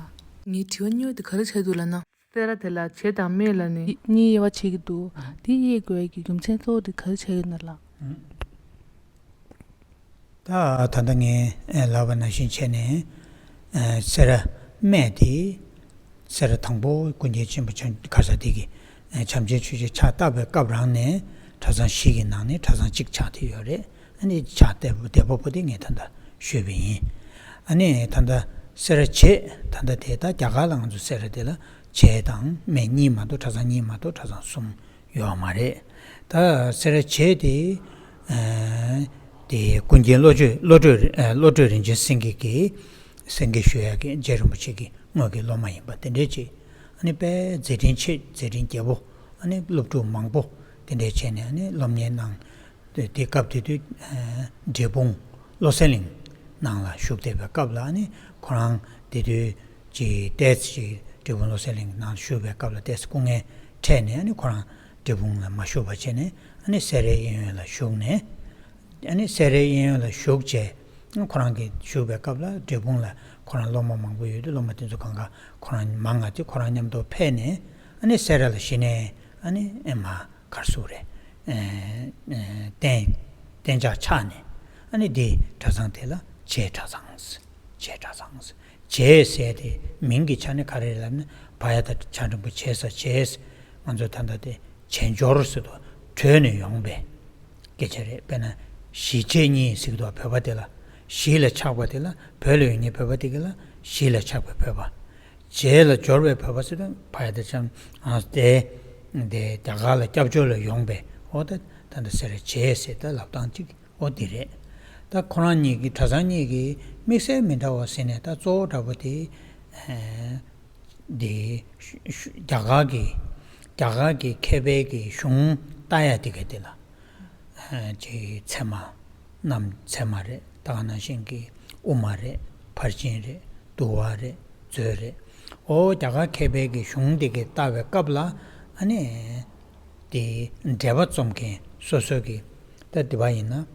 ངའི་དྲི་བ་སྨྱོ་དེ་ག་རེ་བྱས་འདུག་ལབ་ན། སེ་ར་དེ་ལ་བྱེས་དང་སྨད་ལབ་ནས་གཉིས་དབྱེ་བ་ཕྱེ་གི་འདུག་དེ་དབྱེ་དགོས་ཀྱི་རྒྱུ་མཚན་གཙོ་བོ་དེ་ག་རེ་བྱས་ཡོད་ན་ལགས། ད་ད་ལྟ་ངས་ལབ་པ་ནང་བཞིན་བྱས་ནས། ཨ་སེ་ར་སྨད་དེ། སེ་ར་དང་པོ་ཀུན་མཁྱེན་ཆེན་པོ་བྱང་། ག་རེ་ཟེར། དེ་གི་ཨ་བྱམས་ཆེན་ཆོས་རྗེས་ཕྱག་བཏབ་པའི་སྐབས་རང་ནས་གྲྭ་ཚང་བཞི་གི་ནང་ནས་གྲྭ་ཚང་གཅིག་ཆགས་བསྡད་ཡོད་རེད། ཨ་ནི་ཕྱག་བཏབ་བསྡད་པ་པོ་དེ་ངས་ད་ལྟ་ཞུས་པ་ཡིན། ཨ་ནི་ད་ལྟ་སེ་ར་བྱེས། ད་ལྟ་དེ་ད་རྒྱ་གར་ལ་ང་ཚོ་སེ་ར་དེ་ལ་བྱེས་དང་སྨད་གཉིས་མ་གཏོགས། གྲྭ་ཚང་གཉིས་མ་གཏོགས་གྲྭ་ཚང་གསུམ་ཡོད་མ་རེད། ད་སེ་ར་བྱེས་དེ། ཨ་དེ་ཀུན་མཁྱེན་བློ་གྲོས། བློ་གྲོས། ཨ་བློ་གྲོས་རིན་ཆེན་སེང་གེ་གིས། སེང་གེ་ཞུ་ཡག་གི་རྗེ་རིན་པོ་ཆེ་གི་དངོས་ཀྱི་སློབ་མ་ཡིན་པ་དེ་འདྲས་ཅིག་ཨ་ནི་དཔེ་མཛད་འཕྲིན་ཆེ། མཛད་འཕྲིན་རྒྱས་པོ། ཨ་ནི་སློབ་ཕྲུག་མང་པོ་དེ་འདྲས་བྱས་ནས་ཨ་ནི་སློབ་གཉེར་གནང་། དེ་སྐབས་དེ་དུས་ཨ་འབྲས་སྤུངས་བློ་གསལ་གླིང་ནང་ལ་བཞུགས་བསྡད་པའི་སྐབས་ལ། ཨ་ནི་ཁོ་རང་དེ་དུས་ཀྱི་ཏོག་ཙམ་ཅིག་འབྲས་སྤུངས་བློ་གསལ་གླིང་ནང་བཞུགས་པའི་སྐབས་ལ་ཏོག་ཙམ་སྐུ་ངལ་འཕྲད་ནས། ཨ་ནི་ཁོ་རང་འབྲས་སྤུངས་ལ་མ་བཞུགས་པ་བྱས་ནས། ཨ་ནི་སེ་རའི་གཡས་གཡོན་ལ་བཞུགས་ནས། ཨ་ནི་སེ་རའི་གཡས་གཡོན་ལ་བཞུགས་བྱས། ཁོ་རང་གིས་བཞུགས་པའི་སྐབས་ལ་འབྲས་སྤུངས་ལ་ཁོ་རང་སློབ་མ་མང་པོ་ཡོད་དུས། སློབ་མ་དེ་ཚོ་གང་ག་ཁོ་རང་མང་ང་དེ་ཁོ་རང་མཉམ་དུ་ཕེབས་ནས། ཨ་ནི་སེ་ར་ལ་གཞི་ནས་ཨ་ནི་ཨེ་མ་ག་རེ་ཟེར་དགོས་རེད། ཨེ་ཨེ་གཏན་གཏན་འཇགས་ཆགས་ནས། ཨ་ནི་དེ་གྲྭ་ཚང་དེ་ལ་བྱེས་གྲྭ་ཚང་། བྱེས་གྲྭ་ཚང་། བྱེས་ཟེར་དེ་མིང་གི་ཆ་ནས་ག་རེ་རེད་ལབ་ན། བ་ཡ་བཏགས་བྱ་འགྲེང་བུ་བྱེ་ས་བྱེས། ང་ཚོ་ད་ལྟ་དེ་བྱེས་འབྱོར་ཟེར་དུས་བྲོས་ནས་ཡོང་པའི་སྐད་ཆ་རེད། དཔེར་ན་གཞིས་བྱེས་གཉིས་ཟེར་གྱི་འདུག་བོད་པ་དེ་ལ། གཞིས་ལ་ཆགས་པ་དེ་ལ། བོད་ལ་ཡོད་མཁན་བོད་པ་དེ་ག་ལ་གཞིས་ལ་ཆགས་པའི་བོད་པ། བྱེས་ལ་འབྱོར་བའི་བོད་པ་ཟེར་དུས་བ་ཡ་བཏགས་བྱ། ཨ་དེ་དེ་རྒྱ་གར་ལ་སྐྱབས་བཅོལ་ལ་ཡོང་པའི། འོ་ད་ད་ལྟ་སེ་ར་བྱེས་ཟེར་ད་ལབ་སྟངས་ཅིག་འོ་དེ་རེད། ད་ཁོ་རང་གཉིས་ཀྱི་གྲྭ་ཚང་གཉིས་ཀྱི་དམིགས་བསལ་མི་འདྲ་བ་ཟེར་ནས། ད་གཙོ་བོ་འདྲ་པོ་དེ། ཨ་དེ་རྒྱ་གར་གྱི། རྒྱ་གར་གྱི་མཁས་པའི་གི་གཞུང་ལྟ་ཡ་དེ་ག་དེ་ལ། ཨ་ཅིག་ཚད་མ། གནམ་ཚད་མ་རེད། ད་ག་ནང་བཞིན་གྱི་དབུ་མ་རེད། ཕར་ཕྱིན་རེད། འདུལ་བ་རེད། མཛོད་རེད། འོ་རྒྱ་གར་མཁས་པའི་གི་གཞུང་དེ་ག་ལྟ་བའི་སྐབས་ལ། ཨ་ནི་དེ་འགྲེལ་པ་རྩོམ་མཁན་སོ་སོ་གི། ད་དེ་པ་ཡིན་ན།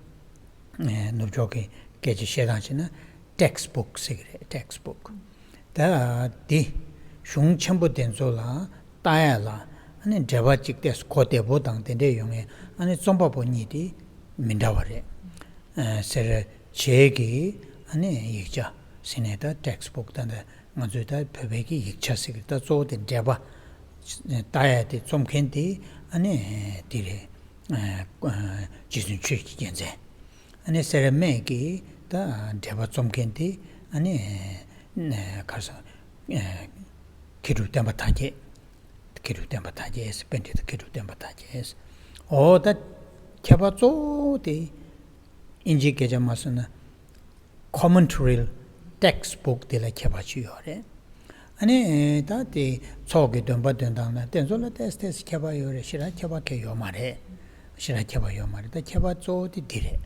ཨེ་ནུབ་ཕྱོགས་ཀྱི་སྐད་ཆ་བཤད་སྟངས་བྱས་ན་text book ཟེར་གྱི་རེད། text book ད་འདི་གཞུང་ཆེན་པོ་དེ་ཚོ་ལ་ལྟ་ཡ་ལ། ཨ་ནི་འགྲེལ་པ་གཅིག་ཏོག་ཙམ་གོ་བདེ་པོ་དང་དེ་འདྲས་ཡོང་ཡས། ཨ་ནི་རྩོམ་པ་པོ་གཉིས་དེ་མི་འདྲ་བ་རེད། ཨ་སེ་ར་བྱེས་ཀྱི་ཨ་ནི་ཡིག་ཆ་ཟེར་ནས། ད་text book ད་ད་ང་ཚོའི་ད་བོད་པའི་གི་ཡིག་ཆ་ཟེར་གྱི། ད་གཙོ་བོ་དེ་འགྲེལ་པ་ལྟ་ཡ་དེ་རྩོམ་མཁན་དེ་ཨ་ནི་དེ་རེད། ཨ་རྗེ་བཙུན་ཆོས་ཀྱི་རྒྱལ་མཚན། ཨ་ནི་སེ་ར་སྨད་ཀྱི་ད་འགྲེལ་པ་རྩོམ་མཁན་དེ་ཨ་ནི་ག་རེ་ཟེར། མཁས་གྲུབ་བསྟན་པ་དར་རྒྱས། མཁས་གྲུབ་བསྟན་པ་དར་རྒྱས། པཎྜི་ཏ་མཁས་གྲུབ་བསྟན་པ་དར་རྒྱས། འོ་ད་ཁྱད་པར་གཙོ་བོ་དེ་ཨིན་ཇིའི་སྐད་ཆ་མ་སོང་ན། commentary ཊེག་སི་བུག་དེ་ལ་ཁྱད་པར་ཅིག་ཡོད་རེད། ཨ་ནི་ད་དེ་ཚོགས་ཀྱི་འདོན་པ་འདོན་སྟངས་ལ་དེ་ཚོ་ལ་ཏོག་ཙམ་ཏོག་ཙམ་ཁྱད་པར་ཡོད་རེད། ཞེ་དྲག་ཁྱད་པར་གང་ཡང་ཡོད་མ་རེད། ཞེ་དྲག་ཁྱད་པར་ཡོད་མ་རེད། ད་ཁྱད་པར་གཙོ་བོ་དེ་འདི་རེད།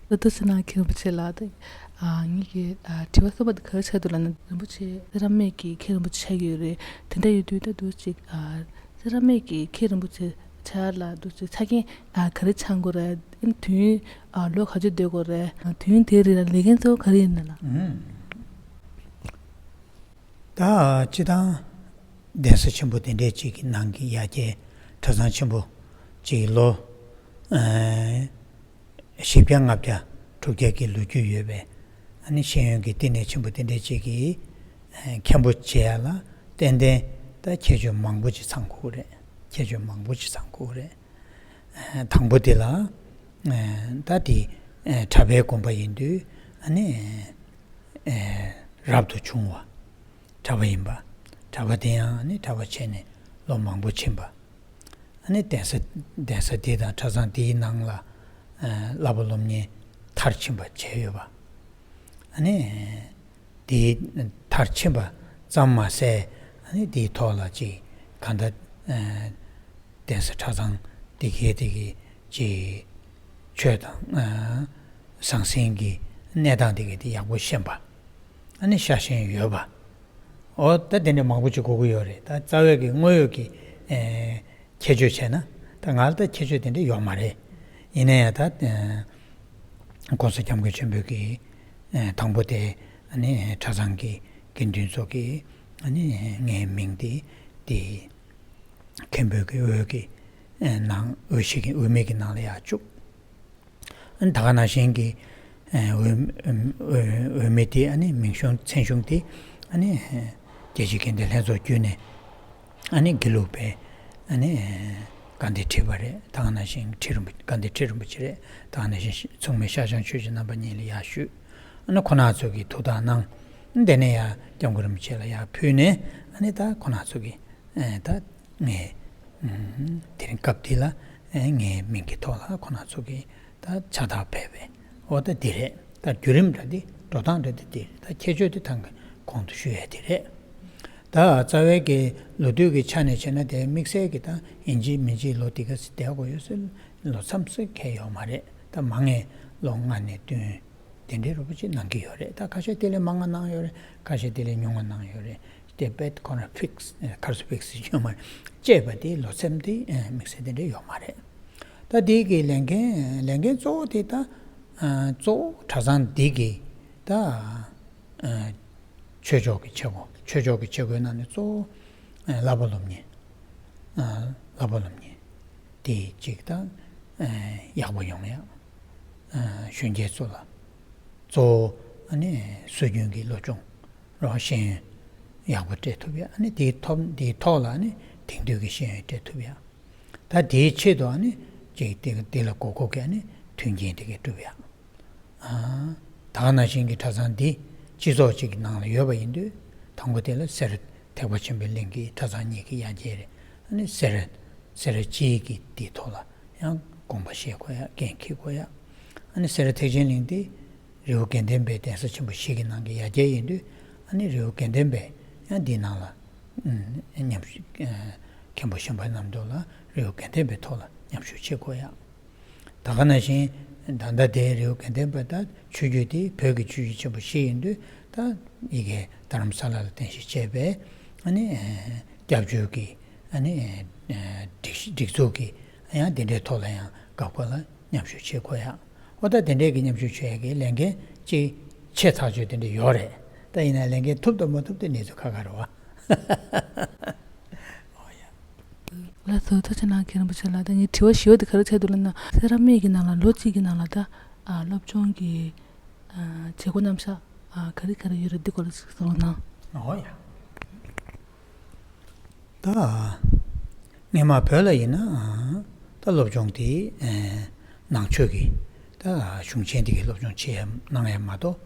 ད་ལྟ་ཟེར་ན་མཁན་རིན་པོ་ཆེ་ལགས་ད། ཨ་ངེད་ཀྱི་ཨ་དྲི་བ་གསུམ་པ་དེ་ག་རེ་ཆགས་འདུག་ལབ་ན། རིན་པོ་ཆེ་ཚེ་རབས་མེད་ཀྱི་མཁན་རིན་པོ་ཆེ་ཆགས་ཀྱི་ཡོད་རེད། དེ་འདྲ་ཡོད་དུས་ད་འདུག་ཅིག་ཨ་ཚེ་རབས་མེད་ཀྱི་མཁན་རིན་པོ་ཆེ་ཆགས་ལ་འདུག་ཅིག་ཆ་རྐྱེན་ཨ་ག་རེ་ཚང་དགོས་རེད། ཨ་ནི་དུས་ཡུན་ཨ་ལོ་ག་ཚོད་སྡོད་དགོས་རེད། དུས་ཡུན་དེའི་རིང་ལ་ལས་འགན་གཙོ་བོ་ག་རེ་ཡིན་ན་ལགས། ཨུམ། ད་སྤྱིར་བཏང་གདན་ས་ཆེན་པོ་དེ་འདྲས་ཅིག་གི་ནང་གི་ཡར་རྒྱས་གྲྭ་ཚང་ཆེན་པོ་ཅིག་ལོ་ཨ་བཞི་བརྒྱ་ལྔ་བརྒྱ་དྲུག་བརྒྱ་གི་ལོ་རྒྱུས་ཡོད་པའི་ཨ་ནི་ཤེས་ཡོན་གྱི་བསྟི་གནས་ཆེན་པོ་དེ་འདྲས་ཅིག་གི་ཨ་མཁན་པོ་བྱེད་ཡ་ལ་ཏན་ཏན་ད་ཁྱད་ཆོས་མང་པོ་ཅིག་ཚང་དགོས་རེད། ཁྱད་ཆོས་མང་པོ་ཅིག་ཚང་དགོས་རེད། ཨ་དང་པོ་དེ་ལ་ཨ་ད་དེ་ཨ་གྲྭ་པའི་དགོན་པ་ཡིན་དུས་ཨ་ནི་ཨ་རབ་ཏུ་བྱུང་བ། གྲྭ་པ་ཡིན་པ། གྲྭ་པ་དེ་ཡང་ནི་གྲྭ་པ་བྱས་ནས་ལོ་མང་པོ་ཕྱིན་པ། ཨ་ནི་གདན་ས་གདན་ས་དེ་དང་གྲྭ་ཚང་དེའི་ནང་ལ་ཨ་བསླབ་པ་སློབ་གཉེར་མཐར་ཕྱིན་པ་བྱས་ཡོད་པ། ཨ་ནི་དེའི་མཐར་ཕྱིན་པ་ཙམ་མ་ཟད་ཨ་ནི་དེའི་ཐོག་ལ་ཅིག་གང་ལྟར་ཨ་གདན་ས་གྲྭ་ཚང་དེ་གའི་དེ་གའི་ཅིག་ཆོས་དང་ཨ་ཟང་ཟིང་གི་གནས་སྟངས་དེ་གའི་དེ་ཡག་པོ་ཤེས་པ། ཨ་ནི་ཤ་ཞེན་ཡོད་པ། འོ་ད་དེ་འདྲ་མང་པོ་ཅིག་དགོས་ཀྱི་ཡོད་རེད། ད་རྩ་བའི་གི་དངོས་ཡོད་ཀྱི་ཨེ་ཁྱད་ཆོས་བྱས་ན། ད་ང་ལ་ད་ཁྱད་ཆོས་དེ་འདྲ་ཡོད་མ་རེད། ཡིན་ན་ཡང་ད་ཨེ་༸གོང་ས་༸སྐྱབས་མགོན་ཆེན་པོའི་གི་ཨེ་དང་པོ་དེ་ཨ་ནི་གྲྭ་ཚང་གི་དགེ་འདུན་ཚོ་གི་ཨ་ནི་ངའི་མིང་དེ་དེ་མཁན་པོའི་གི་འོས་ཀྱི་ཨེ་ནང་འོས་གཞི་གི་འོས་མི་གི་ནང་ལ་ཡར་བཅུག་ཨ་ནི་ད་ག་ནང་བཞིན་གྱི་ཨ་འོས་འོས་འོས་མི་དེ་ཨ་ནི་མིང་གཞུང་མཚན་གཞུང་དེ་ཨ་ནི་རྒྱལ་སྤྱིའི་དགེ་ལྡན་ལྷན་ཚོགས་བརྒྱུད་ནས་ཨ་ནི་དགེ་ལུགས་པའི་ཨ་ནི་བཀའ་འདི་ཁྲིད་པ་རེད། ད་ག་ནང་བཞིན་ཁྲི་རིན་པོ་བཀའ་འདི་ཁྲི་རིན་པོ་ཆེ་རེད། ད་ག་ནང་བཞིན་མཚུངས་མེད་ཤར་བྱང་ཆོས་ཀྱི་རྣམ་པ་གཉིས་ལ་ཡར་ཞུས། ཨ་ནི་ཁོང་རྣམ་ཚོ་གིས་ཐུགས་དམ་གནང་། དེ་ནས་ཡར་༸སྐྱབས་མགོན་རིན་པོ་ཆེ་ལ་ཡར་ཕུལ་ནས་ཨ་ནི་ད་ཁོང་རྣམ་ཚོ་གིས་ཨེ་ད་ངས་ཨམ་དེ་རིང་སྐབས་འདི་ལ་ཨེ་ངའི་མིང་གི་ཐོག་ལ་ཁོང་རྣམ་ཚོ་གིས་ད་ཕྱག་རྟགས་ཕུལ་བས། འོ་ད་འདི་རེད། ད་བརྒྱུད་རིམ་འདྲ་འདི་འགྲོ་སྟངས་འདྲ་འདི་འདི་རེད། ད་ཁྱད་ཆོས་འདི་ཐང་གི་གོང་དུ་ཞུ་ཡས་འདི་རེད། ད་རྩ་བའི་གི་ལོ་དུས་ཀྱི་ཆ་ནས་བྱས་ན་དེ་དམིགས་བསལ་གྱི་ད་ཡིན་གཅིག་མིན་གཅིག་ལོ་འདི་ག་ཚོད་བསྡད་དགོས་ཡོད་ཟེར་ལོ་མཚམས་སུ་ཁེལ་ཡོད་མ་རེད། ད་མང་ངེས་ལོ་ལྔ་ནས་བདུན། དེ་འདྲའི་རོབ་ཅིག་གནང་གི་ཡོད་རེད། ད་ཁ་ཤས་དེ་ལས་མང་ང་གནང་ཡོད་རེད། ཁ་ཤས་དེ་ལས་ཉུང་ང་གནང་ཡོད་རེད། དེ་དཔེ་ཁོ་ན་ཕིག་སི་ཁར་སོ་ཕིག་སི་ཡོད་མ་རེད། བཅད་པ་དེ་ལོ་ཚད་དེ་དམིགས་བསལ་དེ་འདྲ་ཡོད་མ་རེད། ད་དེ་གི་ལས་འགན་ལས་འགན་གཙོ་བོ་དེ་ད་གཙོ་བོ་གྲྭ་ཚང་འདི་གི་ད་ཆོས་ཕྱོགས་ཀྱི་བྱེད་སྒོ་ཆོས་ཕྱོགས་ཀྱི་བྱེད་སྒོའི་ནང་ནས་གཙོ་བོ་བསླབ་པ་སློབ་གཉེར། བསླབ་པ་སློབ་གཉེར་དེ་གཅིག་དང་ཡག་པོ་ཡོང་ཡ། གཞོན་སྐྱེས་ཚོ་ལ་གཙོ་བོ་ཨ་ནི་སྲོལ་རྒྱུན་གྱི་སློབ་སྦྱོང་རོགས་ཤེས་ཡོན་ཡག་པོ་སྤྲད་ཐུབ་ཡ། ཨ་ནི་དེའི་ཐོག་དེའི་ཐོག་ལ་ཨ་ནི་དེང་དུས་ཀྱི་ཤེས་ཡོན་སྤྲད་ཐུབ་ཡ། ད་དེའི་ཆེད་དུ་ཨ་ནི་ཅིག་དེ་དེ་ལ་དགོས་མཁོ་གི་ཨ་ནི་མཐུན་རྐྱེན་དེ་གས་སྒྲུབ་ཡ། ཨ་ད་ག་ནང་བཞིན་གྱི་གྲྭ་ཚང་འདི་སྤྱི་ཚོགས་གཅིག་གི་ནང་ལ་ཡོད་པ་ཡིན་དུས་དང་པོ་དེ་ལ་སེ་ར་ཐེག་པ་ཆེན་པོའི་གླིང་གི་གྲྭ་ཚང་གཉིས་ཀྱི་ཡར་རྒྱས་རེད། ཨ་ནི་སེ་ར་སེ་ར་སྤྱིའི་གི་འདིའི་ཐོག་ལ་ཡང་དགོངས་པ་བཞེས་དགོས་ཡ། འགན་འཁྱེར་དགོས་ཡ། ཨ་ནི་སེ་ར་ཐེག་ཆེན་གླིང་འདི་རི་བོ་དགེ་ལྡན་པའི་གདན་ས་ཆེན་པོ་བཞི་གི་ནང་གི་ཡར་རྒྱས་ཡིན་དུས་ཨ་ནི་རི་བོ་དགེ་ལྡན་པས་ཡང་འདིའི་ནང་ལ་ཨ་མཉམ་ཞུགས་ཨ་མཁན་པོ་གཞོན་པ་རྣམས་དུ་ལ་རི་བོ་དགེ་ལྡན་པའི་ཐོག་ལ་མཉམ་ཞུགས་བྱེད་དགོས་ཡ། ད་ག་ནང་བཞིན་ད་ལྟ་དེ་རི་བོ་དགེ་ལྡན་པ་ད་ཆོས་བརྒྱུད་དེ་བོད་ཀྱི་ཆོས་བརྒྱུད་ཆེན་པོ་བཞི་ཡིན་དུས་ད་ཡི་གེ་རྡ་རམ་ས་ལ་ལ་རྟེན་གཞི་བྱས་པའི་ཨ་ནི་སྐྱབས་བཅོལ་གྱི་ཨ་ནི་སྒྲིག་སྒྲིག་འཛུགས་ཀྱི་ཡང་དེ་འདྲའི་ཐོག་ལ་ཡང་སྐབས་འགའ་ལ་མཉམ་ཞུགས་བྱེད་དགོས་ཡ། འོ་ད་དེ་འདྲའི་གི་མཉམ་ཞུགས་བྱེད་ཡ་གི་ལས་འགན་ཅིག་ཆེ་ཐག་ཆོད་དེ་འདྲ་ཡོད་རེད། ད་ཡིན་ན་ལས་འགན་ཐུབ་དང་མ་ཐུབ་དེ་གནས་ཚུལ་ཁ་ཁ་རེད་བ། ལགས་སོ། ཐུགས་རྗེ་གནང་མཁན་རིན་པོ་ཆེ་ལགས། ད་ངའི་དྲི་བ་བཞི་པ་དེ་ག་རེ་ཆགས་འདུག་ལབ་ན། ཚེ་རབས་མེད་ཀྱི་ནང་ལ་ལོ་གཅིག་གི་ནང་ལ་ད་ཨ་སློབ་སྦྱོང་གི་ཨ་བྱེད་སྒོ་རྣམ་གཞག་ཨ་ག་རེ་ག་རེ་ཡོད་རེད། འདི་སྐོར་ལ་ཅིག་གསུང་རོགས་གནང་། འོ་ཡ། ད་སྔས་མ་བོད་ལ་ཡིན་ན་ད་སློབ་སྦྱོང་དེ་ནང་ཆོས་ཀྱི་ད་གཞུང་ཆེན་དེ་གའི་སློབ་སྦྱོང་བྱེད་ཡ་གནང་ཡ་མ་གཏོགས་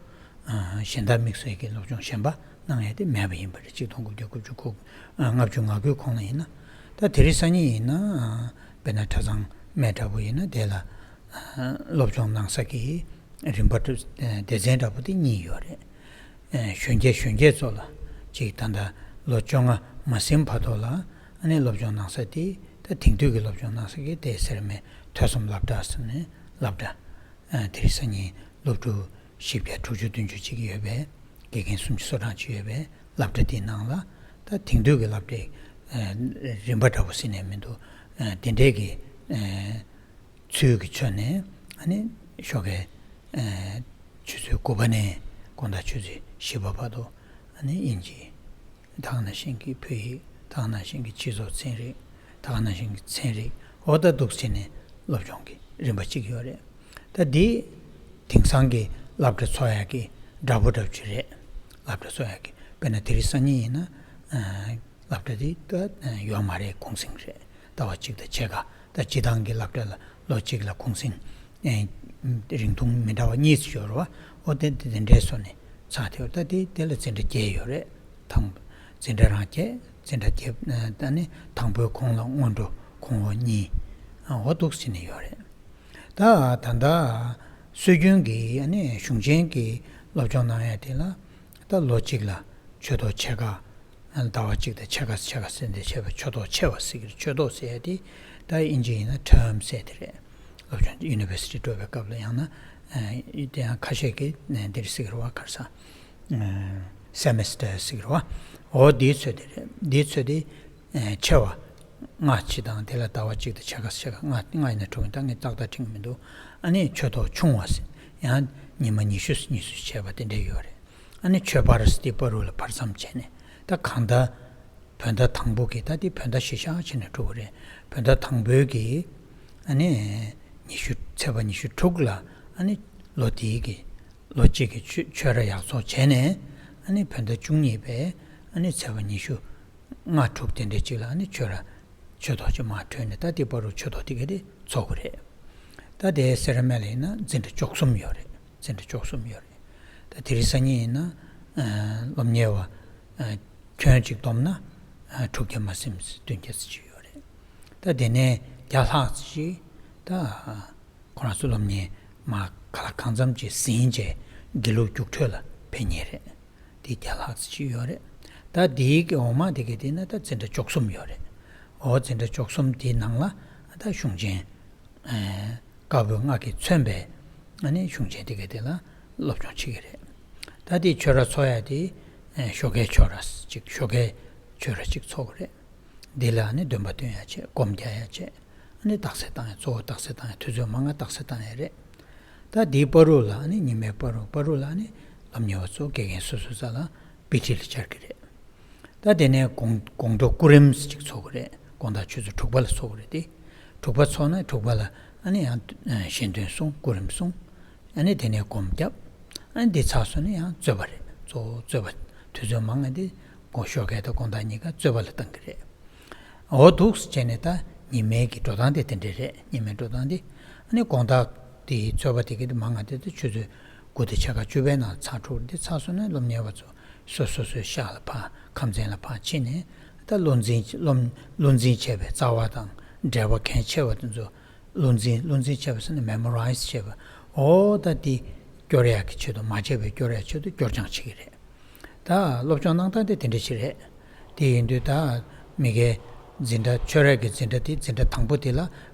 གཞན་དག་དམིགས་བསལ་གྱི་སློབ་སྦྱོང་གཞན་པ་གནང་ཡ་དེ་མེད་པ་ཡིན་པ་རེད། ཆིག་སྟོང་དགུ་བརྒྱ་དགུ་བཅུ་གོ་ལྔ་བཅུ་ང་དགུའི་གོང་ལ་ཡིན་ན། ད་དེ་རིང་སང་ཉིན་ཡིན་ན་དཔེར་ན་གྲྭ་ཚང་སྨད་འདྲ་པོ་ཡིན་ན་དེ་ལ་སློབ་སྦྱོང་གནང་ས་གི་ རིམ་པ་སྡེ་ཚན་འདྲ་པོ་དེ་གཉིས་ཡོད་རེད། གཞོན་སྐྱེས་གཞོན་སྐྱེས་ཚོ་ལ་ཅིག་ད་ལྟ་ལོ་བཅོ་ལྔ་མ་ཟིན་བར་དུ་ལ་ཨ་ནི་སློབ་སྦྱོང་གནང་ས་དེ་ད་དེང་དུས་ཀྱི་སློབ་སྦྱོང་གནང་ས་གི་དེ་སེར་སྨད་ཐོས་བསམ་སློབ་གྲྭ་ཟེར་ནས་སློབ་གྲྭ། དེ་རིང་སང་ཉིན་སློབ་ཕྲུག་བཞི་བརྒྱ་དྲུག་ཅུ་བདུན་ཅུ་ཅིག་ཡོད་པའི་དགེ་རྒན་སུམ་ཅུ་སོ་གྲངས་ཅིག་ཡོད་པའི་སློབ་གྲྭ་དེའི་ནང་ལ་ད་དེང་དུས་ཀྱི་སློབ་གྲྭའི་རིམ་པ་འདྲ་པོ་ཟེར་ནས་མི་འདུག་དེ་འདྲའི་གི་ཚུལ་གྱི་ཆོས་ནས་ཨ་ནི་ཞོགས་ཀས་ཆུ་ཚོད་དགུ་པ་ནས་དགོང་དག་ཆུ་ཚོད་བཞི་པ་བར་དུ་ཨ་ནི་དབྱིན་ཇི། ད་ག་ནང་བཞིན་གྱི་བོད་ཡིག་ད་ག་ནང་བཞིན་གྱི་སྤྱི་ཚོགས་ཚན་རིག་ད་ག་ནང་བཞིན་གྱི་ཚན་རིག་འོ་ད་འདུག་བྱས་ནས་སློབ་སྦྱོང་གི་རིམ་པ་གཅིག་ཡོད་རེད། ད་འདི་དེང་སང་གི་སློབ་གྲྭ་ཚོགས་ཡག་གི་འདྲ་པོ་འདྲ་པོ་ཅིག་རེད། སློབ་གྲྭ་ཚོགས་ཡག་གི་དཔེར་ན་དེ་རིང་སང་ཉིན་ཡིན་ན། སློབ་གྲྭ་འདི་ད་ཡོད་མ་རེད། གུང་གསེང་རེད། ཟླ་བ་གཅིག་དང་ཕྱེད་ཀ་ད་སྤྱི་བཏང་གི་སློབ་གྲྭ་ལ་ལོ་གཅིག་ལ་གུང་གསེང་རིང་ཐུང་མི་འདྲ་བ་གཉིས་སུ་ཡོད་རེད་བ། འོ་དེ་དེ་འདྲའི་སོ་ནས་ཚགས་ཐེ་བ་ད་དེ་དེ་ལ་འཛིན་གྲྭ་བརྒྱད་ཡོད་རེད། དང་འཛིན་གྲྭ་རང་བརྒྱད་འཛིན་གྲྭ་བརྒྱད་ད་ནི་དང་པོའི་གོང་ལ་སྔོན་འགྲོ་གོང་འོག་གཉིས་འོ་འདུག་ཟེར་ནས་ཡོད་རེད། ད་ད་ལྟ་སྲོལ་རྒྱུན་གྱི་ཨ་ནི་གཞུང་ཆེན་གྱི་སློབ་སྦྱོང་གནང་ཡ་དེ་ལ་ད་ལོ་གཅིག་ལ་ཆོས་ཐོག་ཕྱེད་ཀ་ཟླ་བ་གཅིག་དང་ཕྱེད་ཀ་ཕྱེད་ཀ་ཟེར་འདི་བྱས་པ་ཆོས་ཐོག་ཕྱེད་པ་ཟེར་གྱི་རེད། ཆོས་ཐོག་ཟེར་ཡ་དེ་ད་དབྱིན་ཇི་ཡིན་ན་term་ཟེར་དེ་རེད། སློབ་སྦྱོང་ཡུ་ནི་ཝར་སི་ཊི་འགྲོ་བའི་སྐབས་ལ་ཡང་ན་དེ་ཡང་ཁ་ཤས་ཀྱིས་འདིར་ཟེར་གྱི་རེད་བ། ག་རེ་ཟ། semester་ཟེར་གྱི་རེད་བ། འོ་འདིའི་ཚོད་དེ་རེད། འདིའི་ཚོད་དེ་ཆེ་བ་ལྔ་གཅིག་དང་དེ་ལ་ཟླ་བ་གཅིག་དང་ཕྱེད་ཀ་ཕྱེད་ཀ་ལྔ་ལྔ་ཡིན་ན་དྲུག་ཡིན་ད་ངས་ཏག་ཏག་དྲན་གྱི་མི་འདུག་ཨ་ནི་ཆོས་ཐོག་ཆུང་བ་ཟེར་ཡང་ཉི་མ་ཉི་ཤུ་ཉི་ཤུ་བྱས་པ་དེ་འདྲས་ཡོད་རེད། ཨ་ནི་ཆོས་པར་ཟེར་དེ་བར་དུ་ལ་བར་མཚམས་བྱས་ནས་ད་གང་ལྟར་བོད་ཟླ་དང་པོ་གི་ད་དེ་བོད་ཟླ་བཞི་ཤང་བྱས་ནས་དྲུག་རེད། བོད་ཟླ་དང་པོའི་གི་ཨ་ནི་ཉི་ཤུ་ཚེས་པ་ཉི་ཤུ་དྲུག་ལ་ཨ་ནི་ལོ་དེའི་གི་ལོ་གཅིག་གི་ཆོས་ཆོས་ར་ཡག་ཚོགས་བྱས་ནས་ཨ་ནི་བོད་ཟླ་བཅུ་གཉིས་པའི་ཨ་ནི་ཚེས་པ་ཉི་ཤུ་ལྔ་དྲུག་དེ་འདྲའི་གཅིག་ལ་ཨ་ནི་ཆོས་ར་ཆོས་ཐོག་ཅིག་མར་གྲོལ་ནས་ད་དེ་བར་དུ་ཆོས་ཐོག་དེ་ག་དེ་ཚོགས་ཀྱི་རེད། ད་དེ་སེར་སྨད་ལ་ཡིན་ན་འཛིན་གྲྭ་བཅུ་གསུམ་ཡོད་རེད། འཛིན་གྲྭ་བཅུ་གསུམ་ཡོད་རེད། ད་དེ་རིང་སང་ཉིན་ཡིན་ན་སློབ་གཉེར་བ་ཁྱོན་གཅིག་བསྡོམས་ན་དྲུག་བརྒྱ་མ་ཟིན་བདུན་བརྒྱ་ཙམ་ཅིག་ཡོད་རེད། ད་དེ་ནས་བརྒྱ་ལྷག་ཙམ་ཅིག་ད་ཁོ་རང་ཚོ་སློབ་གཉེར་མ་ག་ལ་གང་འཚམ་ཅིག་ཟིན་བྱས་དགེ་ལུགས་རྒྱུགས་སྤྲོད་ལ་ཕེབས་མཁན་རེད། དེ་བརྒྱ་ལྷག་ཙམ་ཅིག་ཡོད་རེད། ད་དེའི་གི་འོག་མ་དེ་གི་དེ་ན་ད་འཛིན་གྲྭ་བཅུ་གསུམ་ཡོད་རེད། འོ་འཛིན་གྲྭ་བཅུ་གསུམ་དེའི་ནང་ལ་ད་གཞུང་ཆེན་བཀའ་པོད་ལྔ་གིས་མཚོན་པའི་ཨ་ནི་གཞུང་ཆེན་དེ་ག་དེ་ལ་སློབ་སྦྱོང་བྱེད་ཀྱི་རེད། ད་དེ་ཆོས་ར་ཚོགས་ཡ་དེ་ཞོགས་ཀའི་ཆོས་ར་ཅིག་ཞོགས་ཀའི་ཆོས་ར་ཅིག་ཚོགས་ཀྱི་རེད། འདི་ལ་ཨ་ནི་འདོན་པ་འདོན་ཡ་བྱས། སྒོམ་རྒྱག་ཡ་བྱས། ཨ་ནི་རྟགས་གསལ་བཏང་ཡ། གཙོ་བོ་རྟགས་གསལ་བཏང་ཡ། དུས་ཚོད་མང་ང་རྟགས་གསལ་བཏང་ཡ་རེད། ད་དེའི་བར་དུ་ལ་ཨ་ནི་ཉི་མའི་བར་དུ་བར་དུ་ལ་ཨ་ནི་སློབ་གཉེར་བ་ཚོ་དགེ་རྒན་སོ་སོའི་རྩ་ལ་པི་ཊི་ལ་བཅར་གྱི་རེད། ད་དེ་ནས་དགོང་དགོང་དྲོ་སྐུ་རིམ་ཅིག་ཚོགས་ཀྱི་རེད། དགོང་དག་ཆུ་ཚོད་དྲུག་པ་ལ་ཚོགས་ཀྱི་རེད་དེ། དྲུག་པ་ཚོགས་ན་དྲུག་པ་ལ་ཨ་ནི་ཡང་ཞལ་འདོན་གསུང་། སྐུ་རིམ་གསུང་། ཨ་ནི་དེ་ནས་སྒོམ་བརྒྱབ། ཨ་ནི་འདི་ཚར་སོང་ན་ཡང་རྩོད་པ་རེད། གཙོ་བོ་རྩོད་པ། དུས་ཚོད་མང་ང་དེ་དགོང་ཞོགས་ཀས་དང་དགོང་དག་གཉིས་ཀ་རྩོད་པ་ལ་བཏང་གི་རེད། འོ་འདུག་སེ་བྱས་ནས་ད་ཉི་མའི་གི་འགྲོ་སྟངས་དེ་དེ་འདྲས་རེད། ཉི་མའི་འགྲོ་སྟངས་དེ། ཨ་ནི་དགོང་དག་དེའི་རྩོད་པ་དེ་གི་དེ་མང་ང་དེ་ད་ཆུ་ཚོད་དགུ་དང་ཕྱེད་ཀ་བཅུ་པའི་ནང་ཚར་འགྲོ་གི་རེད། དེ་ཚར་སོང་ན་སློབ་གཉེར་བ་ཚོ་སོ་སོ་སོའི་ཤག་ལ་ཕར་ཁམས་ཚན་ལ་ཕར་ཕྱིན་ནས་ད་བློ་འཛིན་བློ་བློ་འཛིན་བྱས་པའི་རྩ་བ་དང་འགྲེལ་པ་གལ་ཆེ་བ་དེ་ཚོ་བློ་འཛིན་བློ་འཛིན་བྱས་པ་ཟེར་ན་མེ་མོ་རའི་ཛི་བྱས་པ། འོ་ད་དེ་སྐྱོར་ཡག་གི་ཆེད་དུ། མ་བརྗེད་པའི་སྐྱོར་ཡག་ཆེད་དུ་སྐྱོར་སྦྱང་བྱེད་ཀྱི་རེད། ད་སློབ་སྦྱོང་གནང་སྟངས་དེ་དེ་འདྲ་ཞིག་རེད། དེ་ཡིན་དུས་ད་མི་གའི་འཛིན་གྲྭ་ཆོས་ར་གི་འཛིན་གྲྭ་དེ་འཛིན་གྲྭ་དང་པོ་དེ་ལ་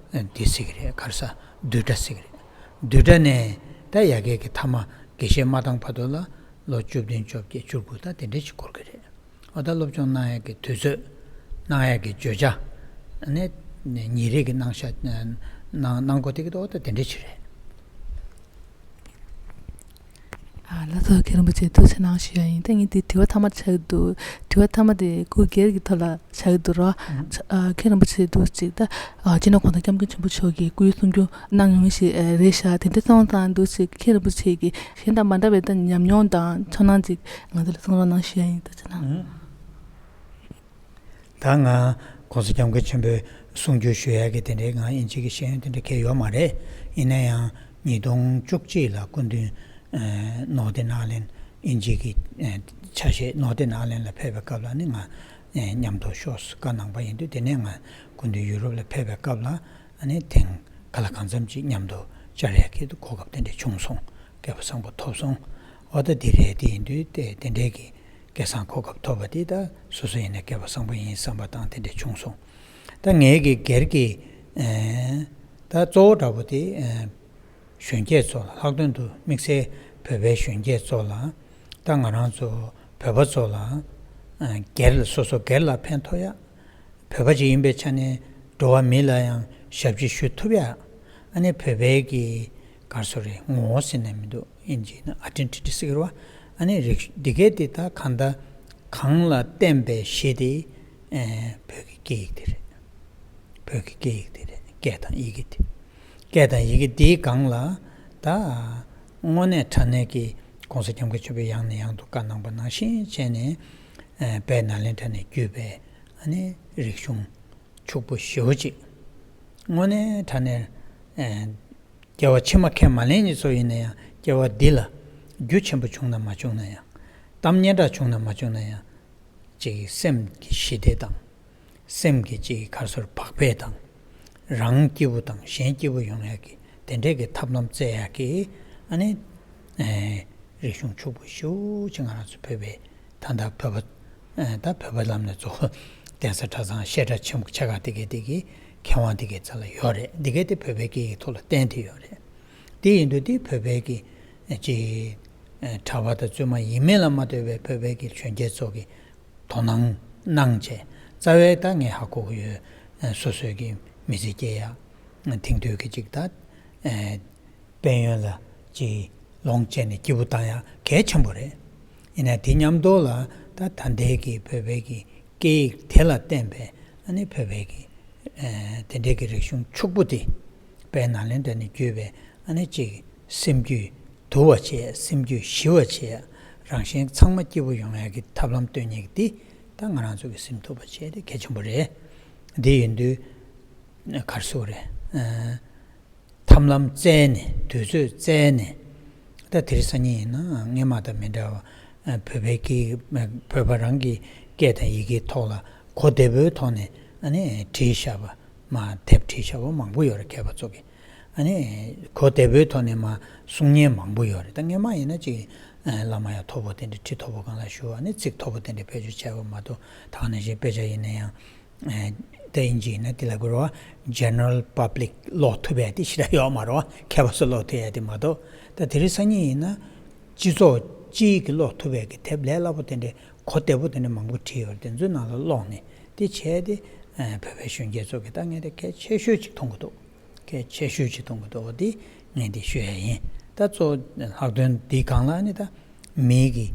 འདི་ཟེར་གྱི་རེད། ག་རེ་ཟ། བསྡུས་གྲྭ་ཟེར་གྱི་རེད། བསྡུས་གྲྭ་ནས་ད་ཡ་གི་གི་མཐའ་མ་དགེ་བཤེས་མ་བཏང་བར་དུ་ལ་ལོ་བཅུ་བདུན་བཅོ་བརྒྱད་བཅུ་དགུ་ད་དེ་འདྲ་ཞིག་འགོར་གྱི་རེད། འོ་ད་སློབ་སྦྱོང་གནང་ཡག་གི་དུས་ཚོད། གནང་ཡག་གི་བརྗོད་བྱ། ཨ་ནི་ཉིན་རེ་གི་གནང་ཤག་གནང་གནང་སྒོ་དེ་གི་ད་འོ་ད་དེ་འདྲ་ཞིག་རེད། ཨ་ལགས་སོ། མཁན་རིན་པོ་ཆེ་ཐུགས་རྗེ་གནང་ཞུ་ཡ་ཡིན། ད་ངས་འདི་དྲི་བ་མཐའ་མ་ཆགས་ཀྱི་འདུག་དྲི་བ་མཐའ་མ་དེ་སྐུ་སྒེར་གྱི་ཐོག་ལ་ཆགས་ཀྱི་འདུག་རོ། ཨ་མཁན་རིན་པོ་ཆེ་འདུག་ཅིག་ད་ཨ་སྤྱི་ནོར་གོང་ས་སྐྱབས་མགོན་ཆེན་པོ་མཆོག་གིས་སྐུའི་གསུང་རྒྱུན་གནང་མྱོང་མཁན་ཞིག་ཨ་རེད་ཤག་དེ་འདྲ་སོང་ཙང་འདུག་ཅིག་མཁན་རིན་པོ་ཆེ་གིས་གཞན་དང་མ་འདྲ་བའི་ད་ཉམས་མྱོང་དང་ཚོར་སྣང་ཅིག་ང་ཚོ་ལ་གསུང་རོགས་གནང་ཞུ་ཡ་ཡིན། ཐུགས་རྗེ་གནང་། ད་ང་༸གོང་ས་༸སྐྱབས་མགོན་ཆེན་པོའི་གསུང་ཆོས་ཞུ་ཡ་གི་དེ་འདྲའི་ང་དབྱིན་ཇི་གི་ཤེས་ཡོན་དེ་འདྲ་གང་ཡང་ཡོད་མ་རེད། ཡིན་ན་ཡང་ཉིས་སྟོང་བཅུ་གཅིག་ལ་སྐུ་མདུན་ནོར་ཌེན་ཨའི་ལན་དབྱིན་ཇི་གི་ཆ་ཤས་ནོར་ཌེན་ཨའི་ལན་ལ་ཕེབས་པའི་སྐབས་ལ་ནི་ང་མཉམ་དུ་ཤོག་བཀའ་གནང་པ་ཡིན་དུས། དེ་ནས་ང་སྐུ་མདུན་ཡུ་རོབ་ལ་ཕེབས་པའི་སྐབས་ལ་ཨ་ནི་དེང་ག་ལ་གང་འཚམ་ཅིག་མཉམ་དུ་བཅར་ཡ་གི་གོ་སྐབས་དེ་འདྲ་བྱུང་སོང་། སྐལ་བ་བཟང་པོ་ཐོབ་སོང་། འོ་ད་འདི་རེད། དེ་ཡིན་དུས་དེ་དེ་འདྲའི་གི་སྐལ་བཟང་གོ་སྐབས་ཐོབ་པ་དེ་ད་སོ་སོ་ཡིན་ན་སྐལ་བ་བཟང་པོ་ཡིན་བསམ་པ་དང་དེ་འདྲ་བྱུང་སོང་། ད་ངའི་གི་སྒེར་གྱི་ཨེ་ད་གཙོ་བོ་འདྲ་པོ་དེ་ཨེ་གཞོན་སྐྱེས་ཚོ་ལ། ལྷག་དོན་དུ་དམིགས་བསལ་བོད་པའི་གཞོན་སྐྱེས་ཚོ་ལ། ད་ང་རང་ཚོ་བོད་པ་ཚོ་ལ་ཨེ་སྒེར་ལ་སོ་སོ་སྒེར་ལ་ཕན་ཐོགས་ཡ། བོད་པ་ཅིག་ཡིན་པའི་ཆ་ནས་འགྲོ་བ་མི་ལ་ཡང་ཞབས་ཕྱི་ཞུ་ཐུབ་ཡ། ཨ་ནི་བོད་པའི་གི་ག་རེ་ཟེར་དགོས་རེད། ངོ་བོ་ཟེར་ན་མི་འདུག་ཨིན་ཇི་ཡིན་ན་ཨའི་ཌེན་ཊི་ཊི་ཟེར་གི་རེད་བ། ཨ་ནི་རིགས་འདི་གས་དེ་ད་གང་ལྟར་གང་ལ་བརྟེན་པའི་གཞི་དེ་ཨེ་བོད་ཀྱི་སྐད་ཡིག་དེ་རེད། བོད་ཀྱི་སྐད་ཡིག་དེ་རེད། སྐད་དང་ཡི་གེ་དེ། སྐད་དང་ཡི་གེ་དེའི་སྒང་ལ་ད་དངོས་གནས་དྲང་གནས་ཀྱི་༸གོང་ས་༸སྐྱབས་མགོན་ཆེན་པོས་ཡང་ནས་ཡང་དུ་བཀའ་གནང་པ་ནང་བཞིན་བྱས་ནས་ཨེ་དཔལ་ནཱ་ལེནྡྲ་ནས་བརྒྱུད་པའི་ཨ་ནི་རིག་གཞུང་ཕྱུག་པོ་ཞེ་པོ་ཅིག། དངོས་གནས་དྲང་གནས་ཨེ་སྐྱེ་བ་ཕྱི་མ་ཁས་མ་ལེན་མཁན་ཚོ་ཡིན་ན་ཡང་སྐྱེ་བ་འདི་ལ་རྒྱུ་ཆེན་པོ་བྱུང་ན་མ་བྱུང་ན་ཡང་། གཏམ་སྙན་གྲགས་བྱུང་ན་མ་བྱུང་ན་ཡང་། ཅིག་སེམས་ཀྱི་ཞི་བདེ་དང་། སེམས་ཀྱི་ཅིག་ག་རེ་ཟེར་བག་ཕེབས་དང་། རང་སྐྱིད་པོ་དང་གཞན་སྐྱིད་པོ་ཡོང་ཡག་གི་དེ་འདྲའི་གི་ཐབས་ལམ་བཙལ་ཡག་གི་ཨ་ནི་ཨེ་རིག་གཞུང་ཕྱུག་པོ་ཞེ་པོ་ཅིག་ང་རང་ཚོ་བོད་པའི་ད་ལྟ་བོད་པ་ཨེ་ད་བོད་པ་ལབ་ནས་གཙོ་བོ་གདན་ས་གྲྭ་ཚང་བཤད་གྲྭ་ཆེན་པོ་ཆེ་ཁག་དེ་གའི་དེ་གའི་མཁས་དབང་དེ་གའི་རྩ་ལ་ཡོད་རེད། འདི་གའི་དེ་བོད་པའི་སྐད་ཡིག་ཐོག་ལ་བསྟན་བསྡད་ཡོད་རེད། དེ་ཡིན་དུས་དེ་བོད་པའི་གི་ཅིག་གྲྭ་པ་དང་བཙུན་མ་ཡིན་མིན་ལ་མ་ལྟོས་པའི་བོད་པའི་གི་གཞོན་སྐྱེས་ཚོ་གི་དོ་སྣང་གནང་བྱས། རྩ་བའི་ད་ངས་ཧ་གོ་གི་ཡོད། སོ་སོའི་གི་མི་ཚེ་སྐྱེལ་ཡག་དེང་དུས་ཀྱི་ཅིག་ད་དཔལ་ཡོན་ལ་ཅིག་ལོངས་སྤྱད་ནས་སྐྱིད་པོ་བཏང་ཡག་གལ་ཆེན་པོ་རེད། ཡིན་ནའི་དེ་མཉམ་དུ་ལ་ད་ད་ལྟའི་གི་བོད་པའི་གི་སྐད་ཡིག་དེ་ལ་བརྟེན་པའི་ཨ་ནི་བོད་པའི་གི་དེ་འདྲའི་གི་རིག་གཞུང་ཕྱུག་པོ་དེ་དཔལ་ནཱ་ལེནྡྲ་ནས་བརྒྱུད་པའི་ཨ་ནི་ཅིག་སེམས་རྒྱུད་དུལ་བ་བྱས། སེམས་རྒྱུད་ཞི་བ་བྱས། རང་གཞན་ཚང་མ་སྐྱིད་པོ་ཡོང་ཡག་གི་ཐབས་ལམ་སྟོན་མཁན་གྱི་དེ་ད་ང་རང་ཚོ་གི་སེམས་ཐུབ་པ་བྱས་དེ་གལ་ཆེན་པོ་རེད། དེ་ཡིན་དུས་ག་རེ་ཟེར་དགོས་རེད། ཐབས་ལམ་བཙལ་ནས། དུས་ཚོད་བཙལ་ནས། ད་དེ་རིང་སང་ཉིན་ཡིན་ན་སྔོན་མ་དང་མི་འདྲ་བ། བོད་པའི་སྐད། བོད་པ་རང་གི་སྐད་དང་ཡི་གེའི་ཐོག་ལ་གོ་བདེ་པོའི་ཐོག་ནས་ཨ་ནི་བྲིས་བཞག་པ། མ་དེབ་བྲིས་བཞག་པ་མང་པོ་ཡོད་རེད། མཁས་པ་ཚོ་གིས། ཨ་ནི་གོ་བདེ་པོའི་ཐོག་ནས་མ་གསུང་མཁན་མང་པོ་ཡོད་རེད། ད་སྔོན་མ་ཡིན་ན་ཅིག་བླ་མ་ཡང་མཐོ་པོ་དེ་འདྲ་ཁྲི་མཐོ་པོ་སྒང་ལ་བཞུགས། ཨ་ནི་ཚིག་མཐོ་པོ་དེ་འདྲ་བེད་སྤྱོད་བྱས་པ་མ་གཏོགས། ད་ག་ནང་བཞིན་དཔེ་ཆ་ཡིན་ན་ཡང་། ཨེ། ད་ཨིན་ཇི་ཡིན་ན་དེ་ལ་གོ་ར་ཇེ་ནེ་རལ་པབ་ལིག་ཀློག་ཐུབ་ཡ་དེ་ཞེ་དྲག་ཡོད་མ་རེད་བ། མཁས་པ་ཚོ་ཀློག་ཐུབ་ཡ་དེ་མ་གཏོགས། ད་དེ་རིང་སང་ཉིན་ཡིན་ན་སྤྱི་ཚོགས་སྤྱིའི་གི་ཀློག་ཐུབ་ཡ་གི་དེབ་ལས་སླ་པོ་དེ་འདྲ་གོ་བདེ་པོ་དེ་འདྲ་མང་པོ་བྲིས་ཡོད་རེད། དེ་ཚོའི་ནང་ལ་ཀློག་ནས་དེ་བྱས་ཏེ། ཨེ། བོད་པའི་གཞོན་སྐྱེས་ཚོ་གི་ད་ངས་དེ་གལ་ཆེ་ཤོས་ཅིག་མཐོང་གི་འདུག་གལ་ཆེ་ཤོས་ཅིག་མཐོང་གི་འདུག་འོ་དེ་ངས་འདི་ཞུ་ཡ་ཡིན། ད་གཙོ་བོ་ལྷག་དོན་འདིའི་སྒང་ལ་ནི་ད་མིའི་གི་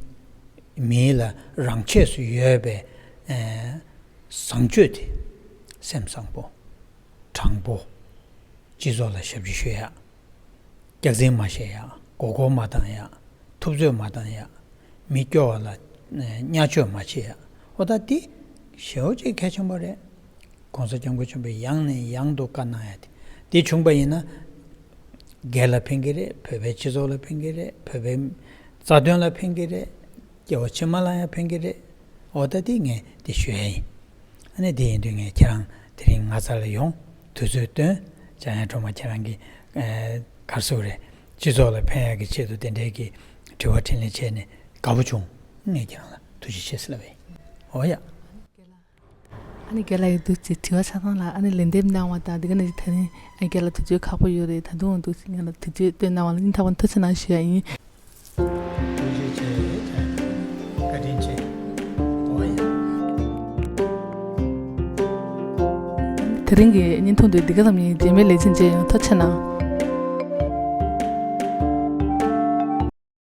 མི་ལ་རང་ཆས་སུ་ཡོད་པའི། ཨེ། བཟང་སྤྱོད་དེ། སེམས་བཟང་པོ། དྲང་པོ། སྤྱི་ཚོགས་ལ་ཞབས་ཕྱི་ཞུ་ཡག་སྐྱག་རྫུན་མ་བཤད་ཡག་མགོ་སྐོར་མ་བཏང་ཡག་ཐུབ་ཚོད་མ་བཏང་ཡག་མི་སྐྱོ་བ་ལ་བརྙས་བཅོས་མ་བྱེད་ཡག་འོ་ད་འདི་ཞེ་པོ་ཅིག་གལ་ཆེན་པོ་རེད། ༸གོང་ས་༸སྐྱབས་མགོན་ཆེན་པོས་ཡང་ནས་ཡང་དུ་བཀའ་གནང་ཡག་དེ། འདི་བྱུང་པ་ཡིན་ན། སྒེར་ལ་ཕན་གྱི་རེད། བོད་པའི་སྤྱི་ཚོགས་ལ་ཕན་གྱི་རེད། བོད་པའི་རྩ་དོན་ལ་ཕན་གྱི་རེད། སྐྱེ་བ་ཕྱི་མ་ལ་ཡང་ཕན་གྱི་རེད། འོ་ད་དེ་ངས་དེ་ཞུ་ཡ་ཡིན། ཨ་ནི་དེ་ཡིན་དུས་ངས་ཁྱེད་རང་དེ་རིང་ང་རྩ་ལ་ཡོང་། དུས་ཚོད་བཏོན། འཇམ་དབྱངས་སྒྲོལ་མ་ཁྱེད་རང་གིས། ཨེ། ག་རེ་ཟེར་དགོས་རེད། སྤྱི་ཚོགས་ལ་ཕན་ཡག་གི་ཆེད་དུ་དེ་འདྲའི་གི་དྲི་བ་དྲིས་ལན་བྱས་ནས་དགའ་པོ་བྱུང་། ངས་ཁྱེད་རང་ལ་ཐུགས་རྗེ་ཆེ་ཟེར་ལབ་པ་ཡིན། འོ་ཡ། ཨ་ནི་རྒན་ལགས་ཡིན་དུས་ཅིག་དྲི་བ་ཆ་ཚང་ལ་ཨ་ནི་ལན་འདེབས་གནང་བ་དང་། འདི་ག་ནས་ད་རིང་ཨ་རྒན་ལགས་དུས་ཚོད་ཁག་པོ་ཡོད་རེད། ད་དུང་འདུག་ང་ལ་དུས་ཚོད་བཏོན་གནང་བ་ལ་སྙིང་ཐག་པ་ནས་ཐུགས་རྗེ་གནང་ཞུ་ཡ་ཡིན། ཐུགས་རྗེ་ཆེ། བཀའ་དྲིན་ཆེ། འོ་ཡ། དེ་རིང་གི་བརྙན་ཐུང་འདི་འདི་ག་ཙམ་ཡིན། རྗེས་མའི་ལེ་ཚན་མཇལ་ཡོང་། ཐུགས་རྗེ་གནང་།